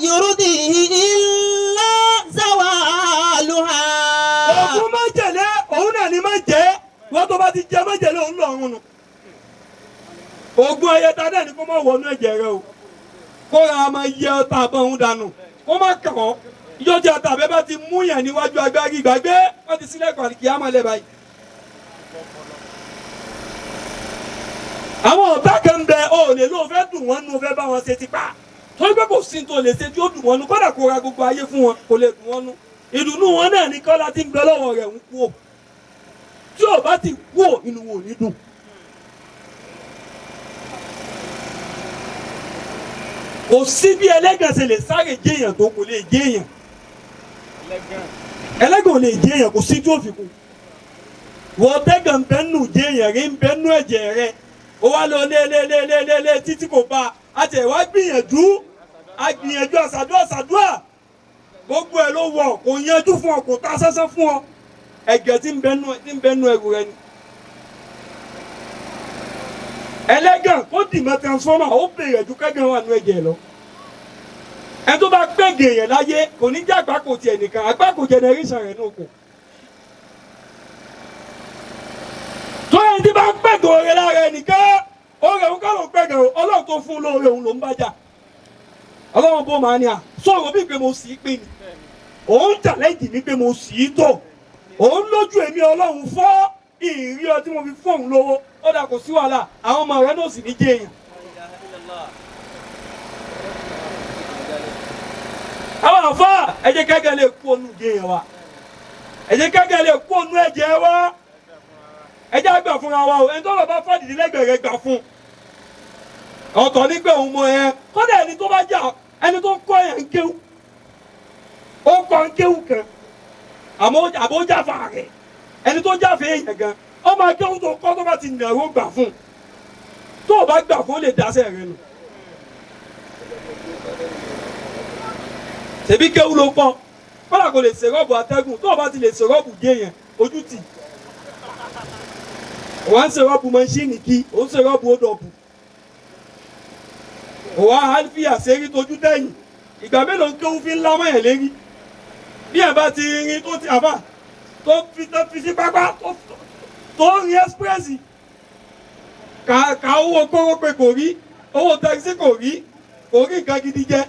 يرضيه إلا زوالها. Ògùn májèlé òun náà ni má jẹ́, wọ́n tó bá ti jẹ májèlé òun lọ́rùn nù. Ògùn ayẹta náà ni kó má wọnú ẹ̀jẹ̀ rẹ o, kó ra máa yẹ ọta àbọ̀ òun dànù kó má kàn ọ́. Ìjọ tí ata àbẹ́ bá ti mú yàn níwájú agbárí gbàgbé, wọ́n ti sílẹ̀kùn àlìkìyámọ̀ lẹ́ báyìí. Àwọn ọ̀tá kan ń bẹ, o ò lè lóo fẹ́ dùn wọ́n nú, o fẹ́ bá wọn ṣe tipa, torí pé kò sí ní tó lè ṣe tí ó dùn wọ́n nú, kódà kó ra gbogbo ayé fún wọn kò lè dùn wọ́n nú. Ìdùnnú wọn náà ní kọ́lá tí ń bẹ lọ́wọ́ rẹ̀ ń kú ò, tí ò bá ti kú ò inú wọn ò ní dùn. Kò sí bí ẹlẹ́gàn ṣe lè sáré jéèyàn tó, kò lè jéèyàn, ẹlẹ́gàn ò lè jéèyàn, kò sí tí ó fi kú. Wọ́n tẹ́gàn ń bẹ́ nù jéèyàn rí ń bẹ́ nù ẹ̀jẹ̀ rẹ̀, ó wá lọ lé lé lé lé lé lé títí kò bá a tẹ̀ wá gbìyànjú, a gbìyànjú àṣàdúrà àṣàdúrà gbogbo ẹ̀ ló wọ̀, kò yanjú fún ọ, kò ta sánsán fún ọ, ẹ̀gẹ́ tí ń bẹ́ nù ẹrù rẹ ni. Ẹlẹ́gàn kó dìmọ̀ transformer ó bèrè ju kẹ́gàn wà nù ẹ̀jẹ̀ lọ. Ẹni tó bá gbẹ̀gẹ̀ èèyàn láyé kò ní jẹ́ àgbákò tiẹ̀ nìkan, àgbákò generation rẹ̀ nù kù. Tó ẹni tí bá ń gbẹ̀gẹ̀ oore lára ẹnìkan, oore òun kọ́ ló ń gbẹ̀gẹ̀ o, Ọlọ́run tó fún un lóore òun ló ń bá jà. Ọlọ́run bó máa ní à sọ̀rọ̀ bíi pé mo sì í pè ní, òun challenge mi pé mo sì í tò, òun lójú èmi Ọlọ́run fọ́ ìrírí ọtí mo fi fóun lówó, ó dà kò sí wàhálà, àwọn ọmọ rẹ náà sì ní jẹ èèyàn. Àwọn àfa ẹ jẹ́ kẹ́kẹ́ lè kú onú jẹ èèyàn wa, ẹ jẹ́ kẹ́kẹ́ lè kú onú ẹ̀jẹ̀ wa, ẹ jẹ́ àgbà fúnra wa o. Ẹni tó bá bá fàdìdí lẹ́gbẹ̀ẹ́ rẹ gbà fún ọ̀tọ̀ nígbà òun mọ ẹ, kódà ẹni tó bá jà, ẹni tó kọ́ ẹ̀ ń kéwú, ó kọ́ ń kéwú kan àmọ́ àbó jáfa rẹ̀, ẹni tó jáfa èèyàn gan ọmọ akéwú tó kọ́ tó bá ti nàró gbà fún, tó o bá gbà fún ó lè dáṣẹ́ rẹ nù. Ṣèbí kéwú ló kọ́, kódà kò lè ṣèrọ́bù atẹ́gùn, tó o bá ti lè ṣèrọ́bù gé yẹn ojú tì. Wọ́n ń ṣèrọ́bù mọ́ṣíìnì kí, ó ń ṣèrọ́bù ódọ̀bù. Òwò àlfíà ṣeré tójú dẹ́yìn, ìgbà mélòó ń kéwú fi ń lámọ̀ ẹ̀ lérí. Bí ẹ̀ bá ti rin tó ti àbá tó fi sí pápá tó rin ẹ́sprẹ́sì, kà owó kóró pé kò rí, owó tẹ́kisí kò rí, kò rí nǹkan gidi jẹ.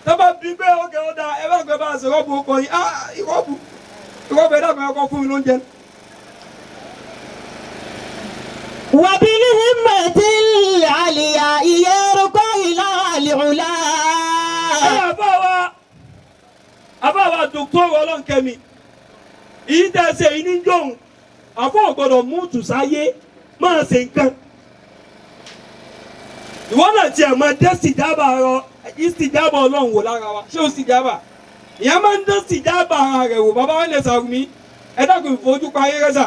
Tọ́ba bí pé ókè ó dáa, ẹ bá gbẹ bá a ṣe rọ́ọ̀bù ọkọ yìí, ah ìrọ́bù ìrọ́bù ẹ dàgbà ọkọ fún mi lóúnjẹ. وبالهمة العليا يرقى إلى العلا. Ẹ àbá wa dòkítọ́rù Ọlọ́nkẹ́mi, ìyí tẹ́ ẹ ṣe yìí ní jọ̀hún, àfọ̀ gbọ́dọ̀ mú tùsáyé máa ṣe nǹkan. Ìwọ náà tiẹ̀ máa dé sìjábà rọ, ìsìjábà Ọlọ́run wò lára wa, ṣé o sìjábà? Ìyẹn máa ń dé sìjábà ara rẹ̀ wò, bàbá wa lè sàrùmí, ẹ dákun ìfojú pa ayé rẹ̀ sà.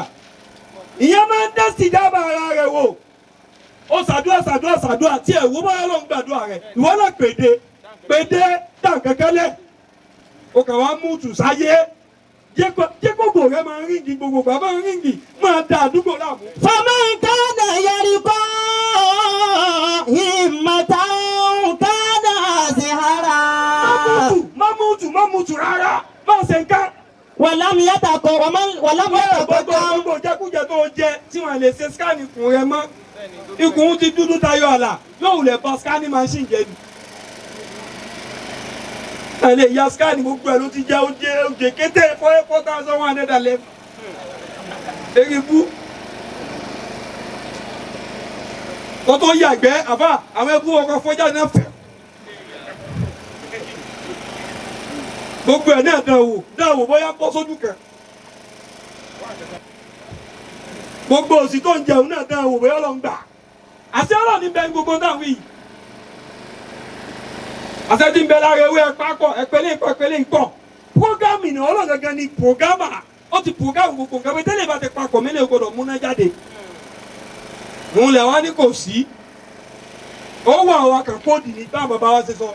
Ìyẹn máa ń dé sìjábà ara rẹ̀ wò. Ó ṣàdúrà ṣàdúrà ṣàdúrà tí ẹ̀ wò báyọ̀ ló ń gbàdúrà rẹ̀, ìwọ náà pèdè pèdè dàǹkẹ́kẹ́lẹ́. O kàn wá mú tùsáyé, jẹ́ kókò rẹ máa ríngì, gbogbo bàbá ríngì máa da àdúgbò láàmú. فمن كان يرقى همة كان زهرا. Má mútu má mútu má mútu rárá, má ṣe nǹkan. ولم يتقدم ولم Gbogbo يتقدم gbogbo jẹkújẹ tó jẹ tí wọn lè ṣe scan ikùn rẹ mọ́. Ikùn ti dúdú tayọ àlà yóò wulẹ̀ ba scanning machine jẹ ni. Ẹ lè ya scan gbogbo ẹ̀ ló ti jẹ́ oúnjẹ oúnjẹ kété 4,111. Eri bú. Kó tó yàgbẹ́ àbá àwọn ẹbú ọkọ̀ fọ́jà náà fẹ̀. Gbogbo ẹ̀ náà dán wò dán wò bóyá bọ́ sójú kan. Gbogbo òsì tó ń jẹun náà dán wò bóyá Ọlọ́run gbà. Àṣẹ Ọlọ́run ní bẹ́ẹ̀ ní gbogbo náà wí. Àṣẹ tí ń bẹ lára ewé ẹ̀pá pọ̀ ẹ̀pẹ́lẹ́ ìpọ̀ ẹ̀pẹ́lẹ́ ìpọ̀. Prógámì ni Ọlọ́run gangan ni prógámà. Ó ti prógámù gbogbo nǹkan pé tẹ́lẹ̀ bá ti papọ̀ mílẹ̀ gbọdọ̀ múná jáde. Òun lẹ̀ wá ní kò sí. Ó wà wá kàn kóòdì ní bá bàbá wa ṣe sọ.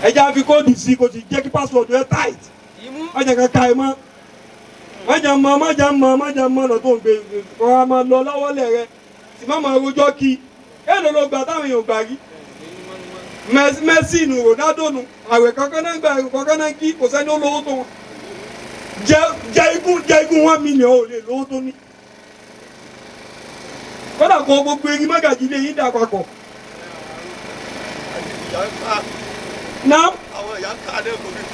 Ẹja fi kóòdì sí kò sì jẹ́ kí pásíwọ̀dù ẹ tight. Má jẹ́ ká ka ẹ mọ́. Má jẹ́ mọ́ má jẹ́ mọ́ má jẹ́ mọ́ ọ̀nà tó ń gbé kọ́ a máa lọ lọ́wọ́lẹ̀ rẹ. Sì má máa rojọ́ kí. Èèlò ló gbà táwọn èèyàn gbà rí. Messi nu Ronaldo nu àwẹ̀ kankan náà gbà ẹ̀rù kankan náà kí kò sẹ́ni ó lówó tó wọn. Jẹ igun jẹ igun 1 million ò lè lówó tó ní. Kódà kó gbogbo erin mọ́gàjì lè yín dà papọ̀. Náà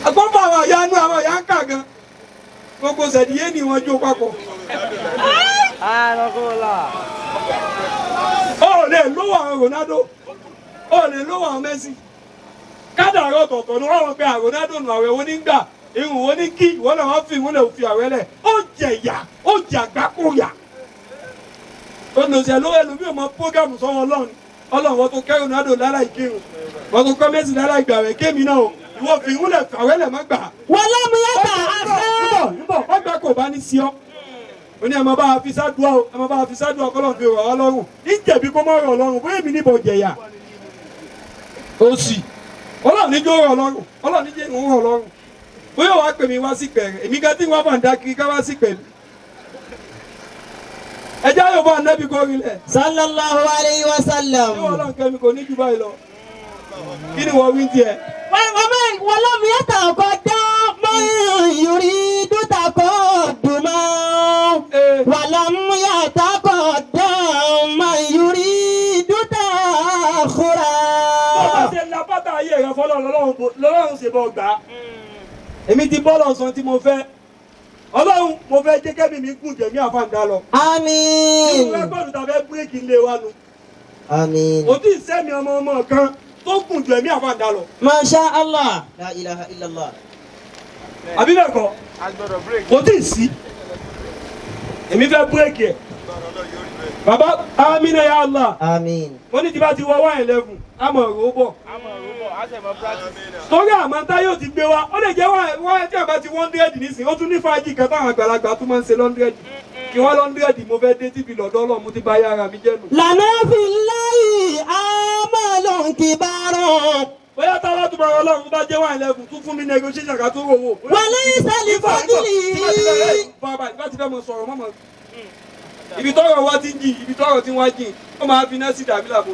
agbọ́nfà àwọn àyà inú àwọn àyà ń kà gan. Gbogbo sẹ̀díyé ni wọ́n jó papọ̀. Ó lè lówó àwọn Ronaldo, ó lè lówó àwọn Messi. Kádàrá ọ̀tọ̀ọ̀tọ̀ ni wọ́n wọ́n pe Ronaldo nù àwẹ̀ wọn ní gbà, irun wọn ní kí, ìwọ náà wọ́n fi ìwọ́n lè fi àwẹ̀ lẹ̀. Ó jẹ ìyà, ó jẹ àgbákòyà. Olùsẹ̀ lówó ẹlòmíì ò mọ prógámù sọ́wọ́ Ọlọ́run. Ọlọ́run wọ́n tó kẹ́ Ronaldo lára ìkírun. Wọ́n tó kọ́ Messi lára ìgbàwẹ̀ kémi náà o. Ìwọ fi ìwúlẹ̀ fàwẹ́lẹ̀ má gbà. ولم يتأخر Nbọ̀ nbọ̀ ọgbà kò bá ní sí ọ. Ó ní ẹ máa bá a fi sádùá o, ẹ máa bá a fi sádùá kọ́lọ̀ fi rọ̀ ọ́ lọ́rùn. Ìjẹ̀bi kó mọ́ rọ̀ ọ́ lọ́rùn, bóyá èmi níbọ̀ jẹ̀yà. Ó sì. Ọlọ́run ní jó rọ̀ ọ́ lọ́rùn, Ọlọ́run ní jẹ́ ìhun rọ̀ ọ́ lọ́rùn. Bóyá wàá pè mí wá sí pẹ̀rẹ̀, èmi gan tí wọ́n bá ń dá kiri ká wá sí pẹ̀lú. Ẹjẹ́ ayọ̀ bá ànábì kó rinlẹ̀. صلى الله عليه Ṣé وسلم Ọlọ́run kẹ́mi kò ní jù báyìí lọ? Kí ni wọ́n wí tiẹ̀? ولم يتقدم من يريد تقدما ولم يتقدم من يريد Bó bá تأخرا ṣe la bàtà ayé rẹ fọlọ́ lọ́lọ́run ṣe bọ́ gbà á. Èmi ti bọ́lọ̀ sọ tí mo fẹ́. Ọlọ́run mo fẹ́ jẹ́ kẹ́mi mi gùn jẹ̀mí àfàǹdá lọ. Nínú آمين rẹ́kọ̀dù tá a fẹ́ bírèkì ńlé wa nu. آمين Kò tí ì sẹ́mi ọmọ ọmọ kan tó gùn jẹ̀mí àfàǹdá lọ. ما شاء الله لا إله إلا الله Àbí bẹ́ẹ̀ kọ́? Kò tí ì sí. Èmi fẹ́ bírèkì ẹ̀. Bàbá Amina ya Allah. آمين Wọ́n ní tí bá ti wọ 111, àmọ̀ rò ó bọ̀. Torí àmọ́ tá yóò ti gbé wa, ó lè jẹ́ wọ́n tí a bá ti 100 nísìnyí, ó tún ní fàájì kan táwọn àgbàlagbà tún máa ń ṣe 100. Kí wọ́n 100 mo fẹ́ dé tíbi lọ́dọ́ Ọlọ́run mo ti bá yára mi jẹ́ nù. لنا في الله آمال كبار Bóyá táwa tún máa Ọlọ́run bá jẹ́ 111 tún fún mi negotiation ká tó wò wò. وليس لفضله Bá ti fẹ́ mọ sọ̀rọ̀ mọ́mọ́. Ibi tọ́rọ̀ wa ti ń jìn, ibi tọ́rọ̀ ti ń wá jìn, ó máa fi iná sí dàbí làbò.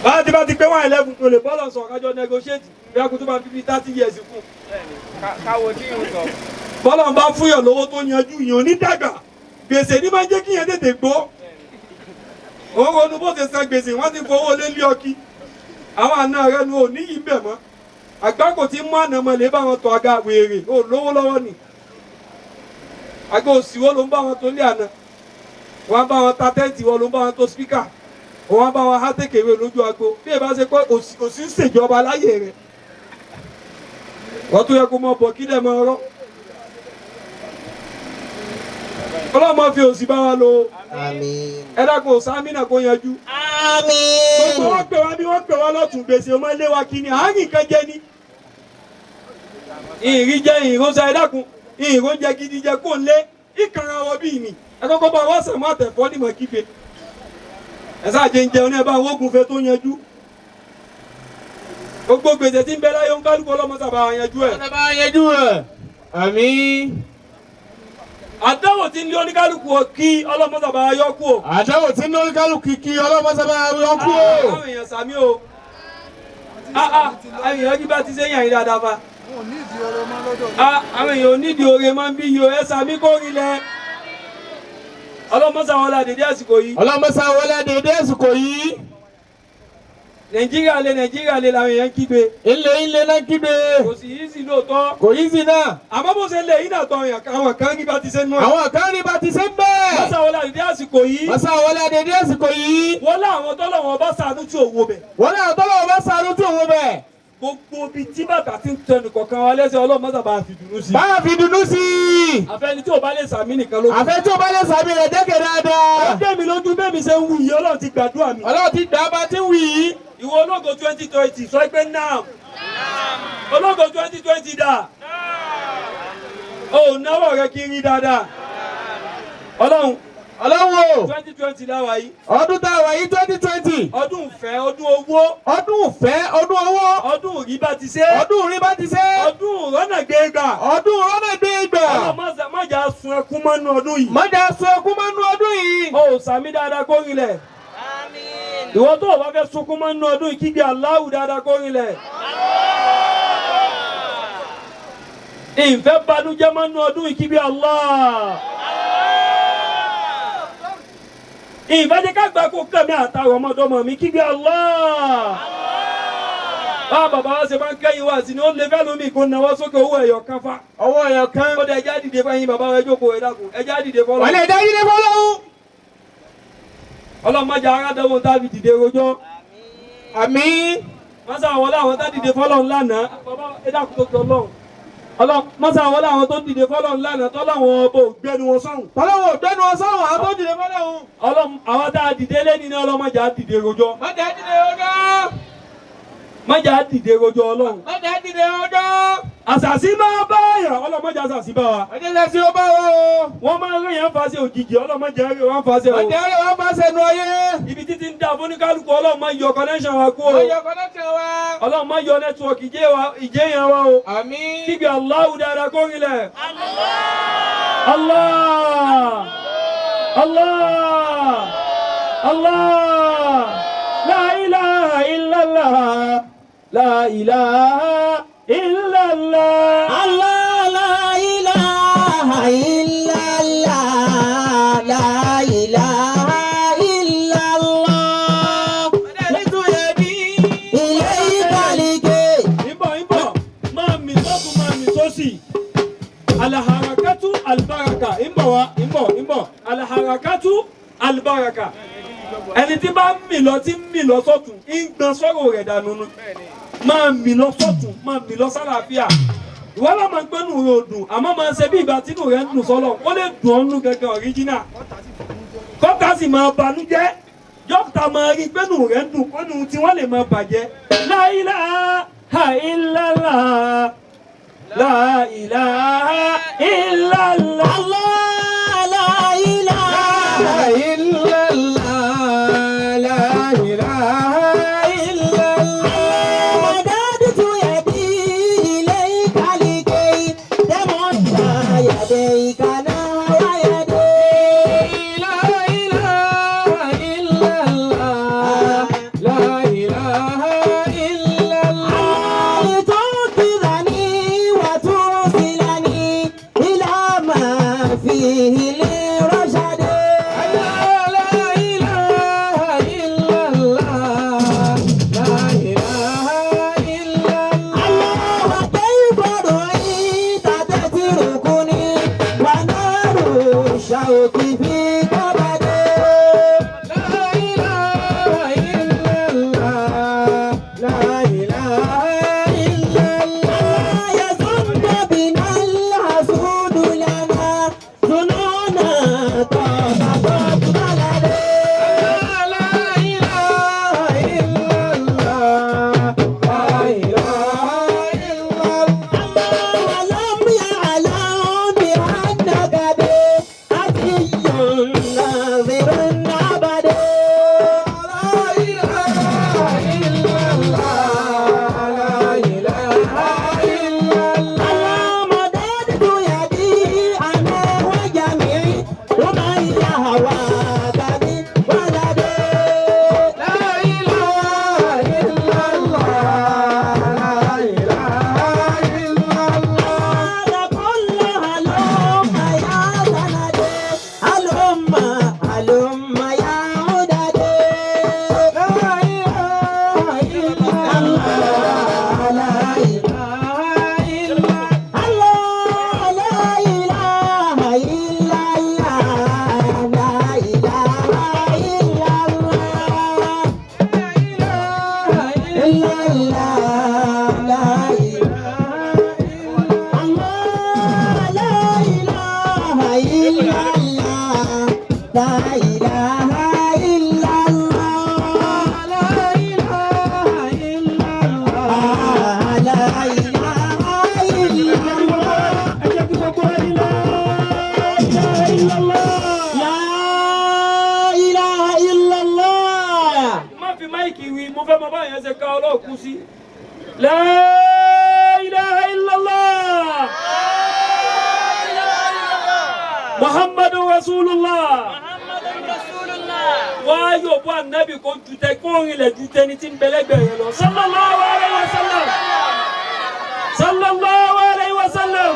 Bá ti bá ti pé 111 kò lè bọ́lọ̀ sọ̀rọ̀ kájọ negotiate bí a kò tó máa fi bí 30 years kún. Bọ́lọ̀ ń bá fúnyàn lówó tó yanjú yàn ní dàgbà. Gbèsè ní máa ń jẹ́ kíyàn tètè gbó. Òun ronú bó ṣe san gbèsè, wọ́n ti fowó lé lé ọkì. Àwọn àna rẹ nu òní yìí ń bẹ̀ mọ́. Àgbákò tí mú àná mọ́ lè bá wọn tọ́ aga wèrè, ò lówó lọ́wọ́ ni. Àgọ́ òsì wo ló ń bá wọn tó lé àná? Wọ́n á bá wọn ta tẹ́ǹtì, wọ́n ló ń bá wọn tó spíkà. Wọ́n á bá wọn há tèkèwé lójú agbo. Bí ẹ bá ṣe pé òsì òsì ń ṣèjọba láyé rẹ̀. Wọ́n tó yẹ kó mọ bọ̀ kí lẹ̀ mọ ọ̀rọ̀. Ọlọ́mọ fi òsì bá wa lò ó. آمين Ẹ dákun sámínà kó yanjú. آمين Gbogbo wọn pè wá bí wọ́n pè wá lọ́tún gbèsè ọmọ ilé wa kí ni àárín kan jẹ ni. Ìrìn jẹ ìrún sa ẹ dákun ìrún jẹ gidi jẹ kó ń lé ìkànnà wọ bí mi. Ẹ kọ́kọ́ bá wọ́n sẹ̀mọ́ àtẹ̀fọ́ nímọ̀ kígbe. Ẹ sáà jẹ ń jẹun ní ẹ bá wọ́gùn fẹ́ tó yanjú. Gbogbo gbèsè tí ń bẹ láyé ń kálukú ọlọ́mọ sábà yanjú ẹ̀. Àmín. Àdánwò tí ń lé oníkálukú kí ọlọ́mọ sábà yọ kú o. Àdáwò tí ń lórí kálukú kí ọlọ́mọ sábà yọ kú o. Àwọn èèyàn sàmí o. Àwọn èèyàn rí bá ti ṣe yàn yín dáadáa fa. Àwọn èèyàn onídìí oore máa ń bí yìí o, ẹ sàmí kó rinlẹ̀. Ọlọ́mọ́sá wọn la dèdé àsìkò yìí. Ọlọ́mọsá wọlé dédé àsìkò yìí. Nàìjíríà lé làwọn èèyàn ń kígbe. Ilé ilé náà kígbe. Kò sì yí sí lóòótọ́. Kò yí sí náà. Àmọ́ bó ṣe lè yín náà tọ́ àwọn kan rí bá ti ṣe nú ẹ̀. Àwọn kan rí bá ti ṣe ń bẹ́ẹ̀. Mọ́sá wọlé dèdé àsìkò yìí. Mọ́sá wọlé dédé àsìkò yìí. Wọ́n láwọn tọ́lọ̀ wọn bá ṣàánú tí òwò bẹ̀. Wọ́n láwọn tọ́lọ̀ wọn bá ṣàánú tí òwò bẹ̀. Gbogbo ibi tí bàtà ti ń tẹnu kọ̀ọ̀kan wa lẹ́sẹ̀ Ọlọ́run mọ́sá bá fi dùnú sí. Bá fi dùnú sí i. Àfẹ́ni tí ò bá lè sàmí nìkan ló kù. Àfẹ́ tí ò bá lè sàmì rẹ̀ jẹ́kẹ̀ dáadáa. Ó dé mi lójú bẹ́ẹ̀ mi ṣe ń wù yìí, Ọlọ́run ti gbàdúrà mi. Ọlọ́run ti gbà bá ti ń wù yìí. Ìwọ ológo 2020 sọ pé naam. Ológo 2020 dà. O náwó rẹ kí n rí dáadáa. Ọlọ́run Ọlọ́run o. 2020 láwa yìí. Ọdún tá a wà yìí 2020. Ọdún ìfẹ́, ọdún owó. Ọdún ìfẹ́, ọdún owó. Ọdún rí bá ti ṣe. Ọdún rí bá ti ṣe. Ọdún rọ́nà gbégbà. Ọdún rọ́nà gbégbà. Ọlọ́run má jà sun ẹkún mọ́nú ọdún yìí. Má jà sun ẹkún mọ́nú ọdún yìí. O sàmí dáadáa kó rinlẹ̀. Ìwọ tó o bá fẹ́ sunkún mọ́nú ọdún yìí kígbe Allahu dáadáa kó rinlẹ̀. Ìfẹ́ banújẹ́ mọ́nú ọdún yìí kígbe Allah. Ìfẹ́ jẹ́ ká gbà kó kẹ́mi àtàwọn ọmọdọ́mọ mi kígbe Allah. Bá bàbá wa ṣe máa ń kẹ́yìn wá sí ni ó lè fẹ́ lómi kó nawọ́ sókè owó ẹ̀yọ̀ kan fa. Ọwọ́ ẹ̀yọ̀ kan. Ó dẹ ẹja dìde fún ẹ̀yin bàbá wa, ẹ jókòó, ẹ dákun, ẹja dìde fọlọ́. Wọ́n lè dá yín lé fọlọ́hún. Ọlọ́mọdé aládọ́wọ́ tá a fi dìde rojọ́. Àmín. Mọ́sá àwọn láwọn tá dìde fọlọ́ ńlànà. Bàbá ẹ dákun tó tọ́ lọ́hùn. Mọ́sá àwọn láwọn tó dìde fọlọ́ ńlànà tọ́láwọn ọbọ̀ ògbẹ́nu wọn sọ̀hún. Tọ́lọ́wọ́ ògbẹ́nu wọn sọ̀hún àwọn tó dìde fọlọ́hún. Àwọn tá a dìde lẹ́ni ní ọlọ́mọdé á dìde rojọ́. Má dá dìde rojọ́. Má jà á dìde rojọ́ Ọlọ́run. Má dá dìde rojọ́. Àṣàṣì máa bá yàn, ọlọ́mọdé àṣàṣì bá wa. Ọjọ́ ìṣàṣì ó bá wa o. Wọ́n máa ń rí yẹn fàṣẹ òjijì, ọlọ́mọdé rí wọn fàṣẹ o. Ọjọ́ rí wọn fàṣẹ nu ayé. Ibi títí ń dá fúnikálukú Ọlọ́run máa yọ connection wa kú o. Ó yọ connection wa. Ọlọ́run máa yọ network ìjẹ́ yẹn wa o. Àmín. Kígbe Allahu dáadáa kó rinlẹ̀. Allah. Allah. Allah. La ilaha illallah. La ilaha illallah. Allah la ilaha illallah. La ilaha illallah. Ilayka like. Ìbọ̀ máa mì sọ́tún máa mì sósì. Alharakatu albaraka. Ìbọ̀ wa ìbọ̀ alharakatu albaraka. Ẹni tí bá ń mì lọ tí ń mì lọ sọ́tún ń gbọn sọ́rọ̀ rẹ̀ dànù nù. Máa mì lọ sọ́tún máa mì lọ sálàáfíà. Ìwọ náà máa ń gbẹ́nu rẹ̀ ò dùn àmọ́ máa ń ṣe bí ìgbà tínú rẹ̀ ń dùn sọ́lọ̀ ó lè dùn ọ́ nú gẹ́gẹ́ ọ̀ríjínà. Kọ́tà sì máa banújẹ́ dókítà máa rí gbẹ́nu rẹ̀ ń dùn kọ́nu tí wọ́n lè máa bàjẹ́. La ilaha illallah. La ilaha illallah. Allah la ilaha illallah. La ilaha illallah. مددت يدي إليك لكي تمد يديك نحو يدي. لا إله إلا الله. لا إله إلا الله. لتنقذني وترسلني إلى ما فيه لرشد. لا إله إلا الله. لا إله إلا الله. الله وكيف رأيت تتركني ونار الشوق في كبدي. لا إله إلا الله. لا إله إلا الله. يظن بنا الحسود لنا ظنونا طاب بلدي. لا إله إلا الله. لا إله إلا الله. ولم يعلم بأنك بأتي La ilaha illallah. Muhammadu Rasulullah. Wá yóò bọ́ ànábì kó ju tẹ kó rinlẹ̀ ju tẹni tí ń bẹ̀lẹ́gbẹ̀ rẹ lọ. Sallallahu alayhi wa sallam. Sallallahu alayhi wa sallam.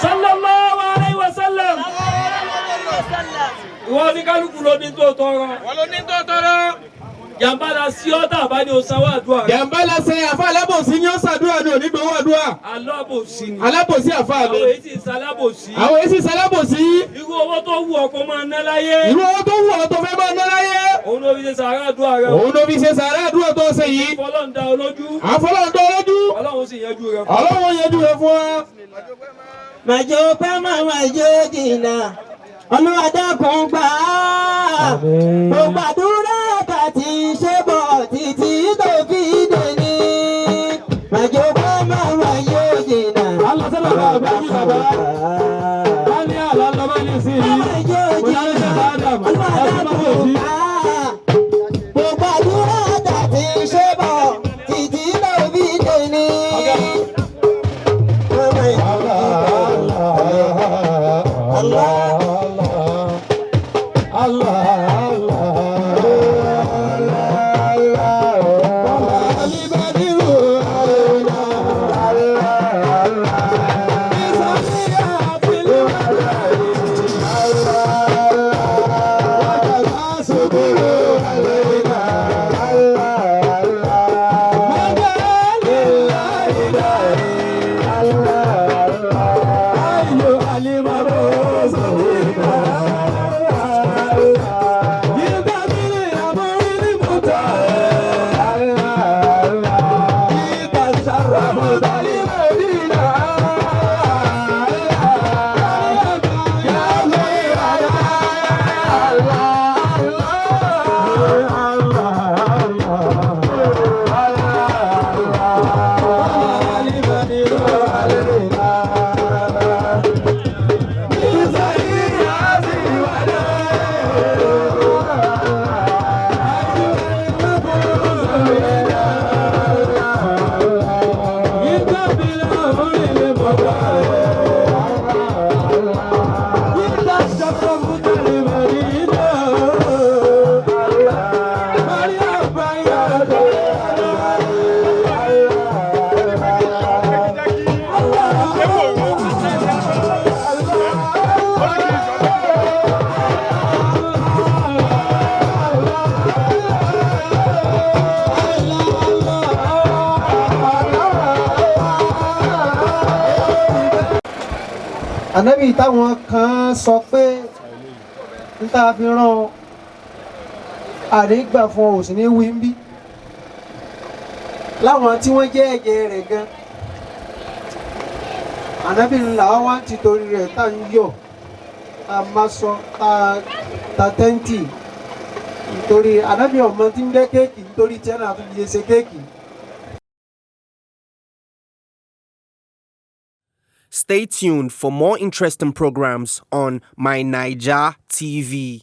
Sallallahu alayhi wa sallam. Ìwọ ní kálukú ló ní tó tọrọ. Wọ́n ló ní tó tọrọ. Jàmbá la sí ọ́ tàbá ni o sanwó àdúrà rẹ. Jàmbá la ṣe àfa alábòsí ni ó ṣàdúrà ní onígbòwò àdúrà. Alábòsí ni. Alábòsí àfa mi. Àwọn èyí sì ń salábòsí. Àwọn èsì sálábòsí. Irú owó tó wù ọ́ kó máa ná láyé. Irú owó tó wù ọ́ tó fẹ́ máa ná láyé. Òun ló fi ṣe sàárà àdúrà rẹ. Òun ló fi ṣe sàárà àdúrà tó ṣe yìí. Fọlọ́run dá ọ lójú. Àfọlọ́run dá ọ lójú. Ọlọ́run sì yanjú rẹ fún ọ. Ọlọ́run yanjú rẹ̀ fún wa. Màjò pẹ́ màmá jò jìnnà, Olúwa dákun gbà á. Gbogbo àdúrà tà ti ṣe bọ̀ títí tó fi dòní. Màjò pẹ́ màmá jò jìnnà. Alọ́sẹ́lẹ̀ bá bá yí bàbá. Bá ní àlọ́ lọ́ba ní sí i. Màmá jò jìnnà, Olúwa dákun gbà á. Gbogbo àdúrà tà ti ṣe bọ̀ títí tó fi dòní. Màmá Allah. Allah, Allah, Ànábì táwọn kan sọ pé n tá a fi rán ọ àrígbà fún ọ ò sì ní wí ń bí láwọn tí wọ́n jẹ́ ẹ̀jẹ̀ rẹ̀ gan. Ànábì ńlá wa ti torí rẹ̀ tá ń yọ̀, tá a má sọ tá a ta tẹ́ǹtì nítorí ànábì ọmọ tí ń jẹ́ kéèkì nítorí tí ẹ̀ náà tún fi ṣe kéèkì. Stay tuned for more interesting programs on My Naija TV.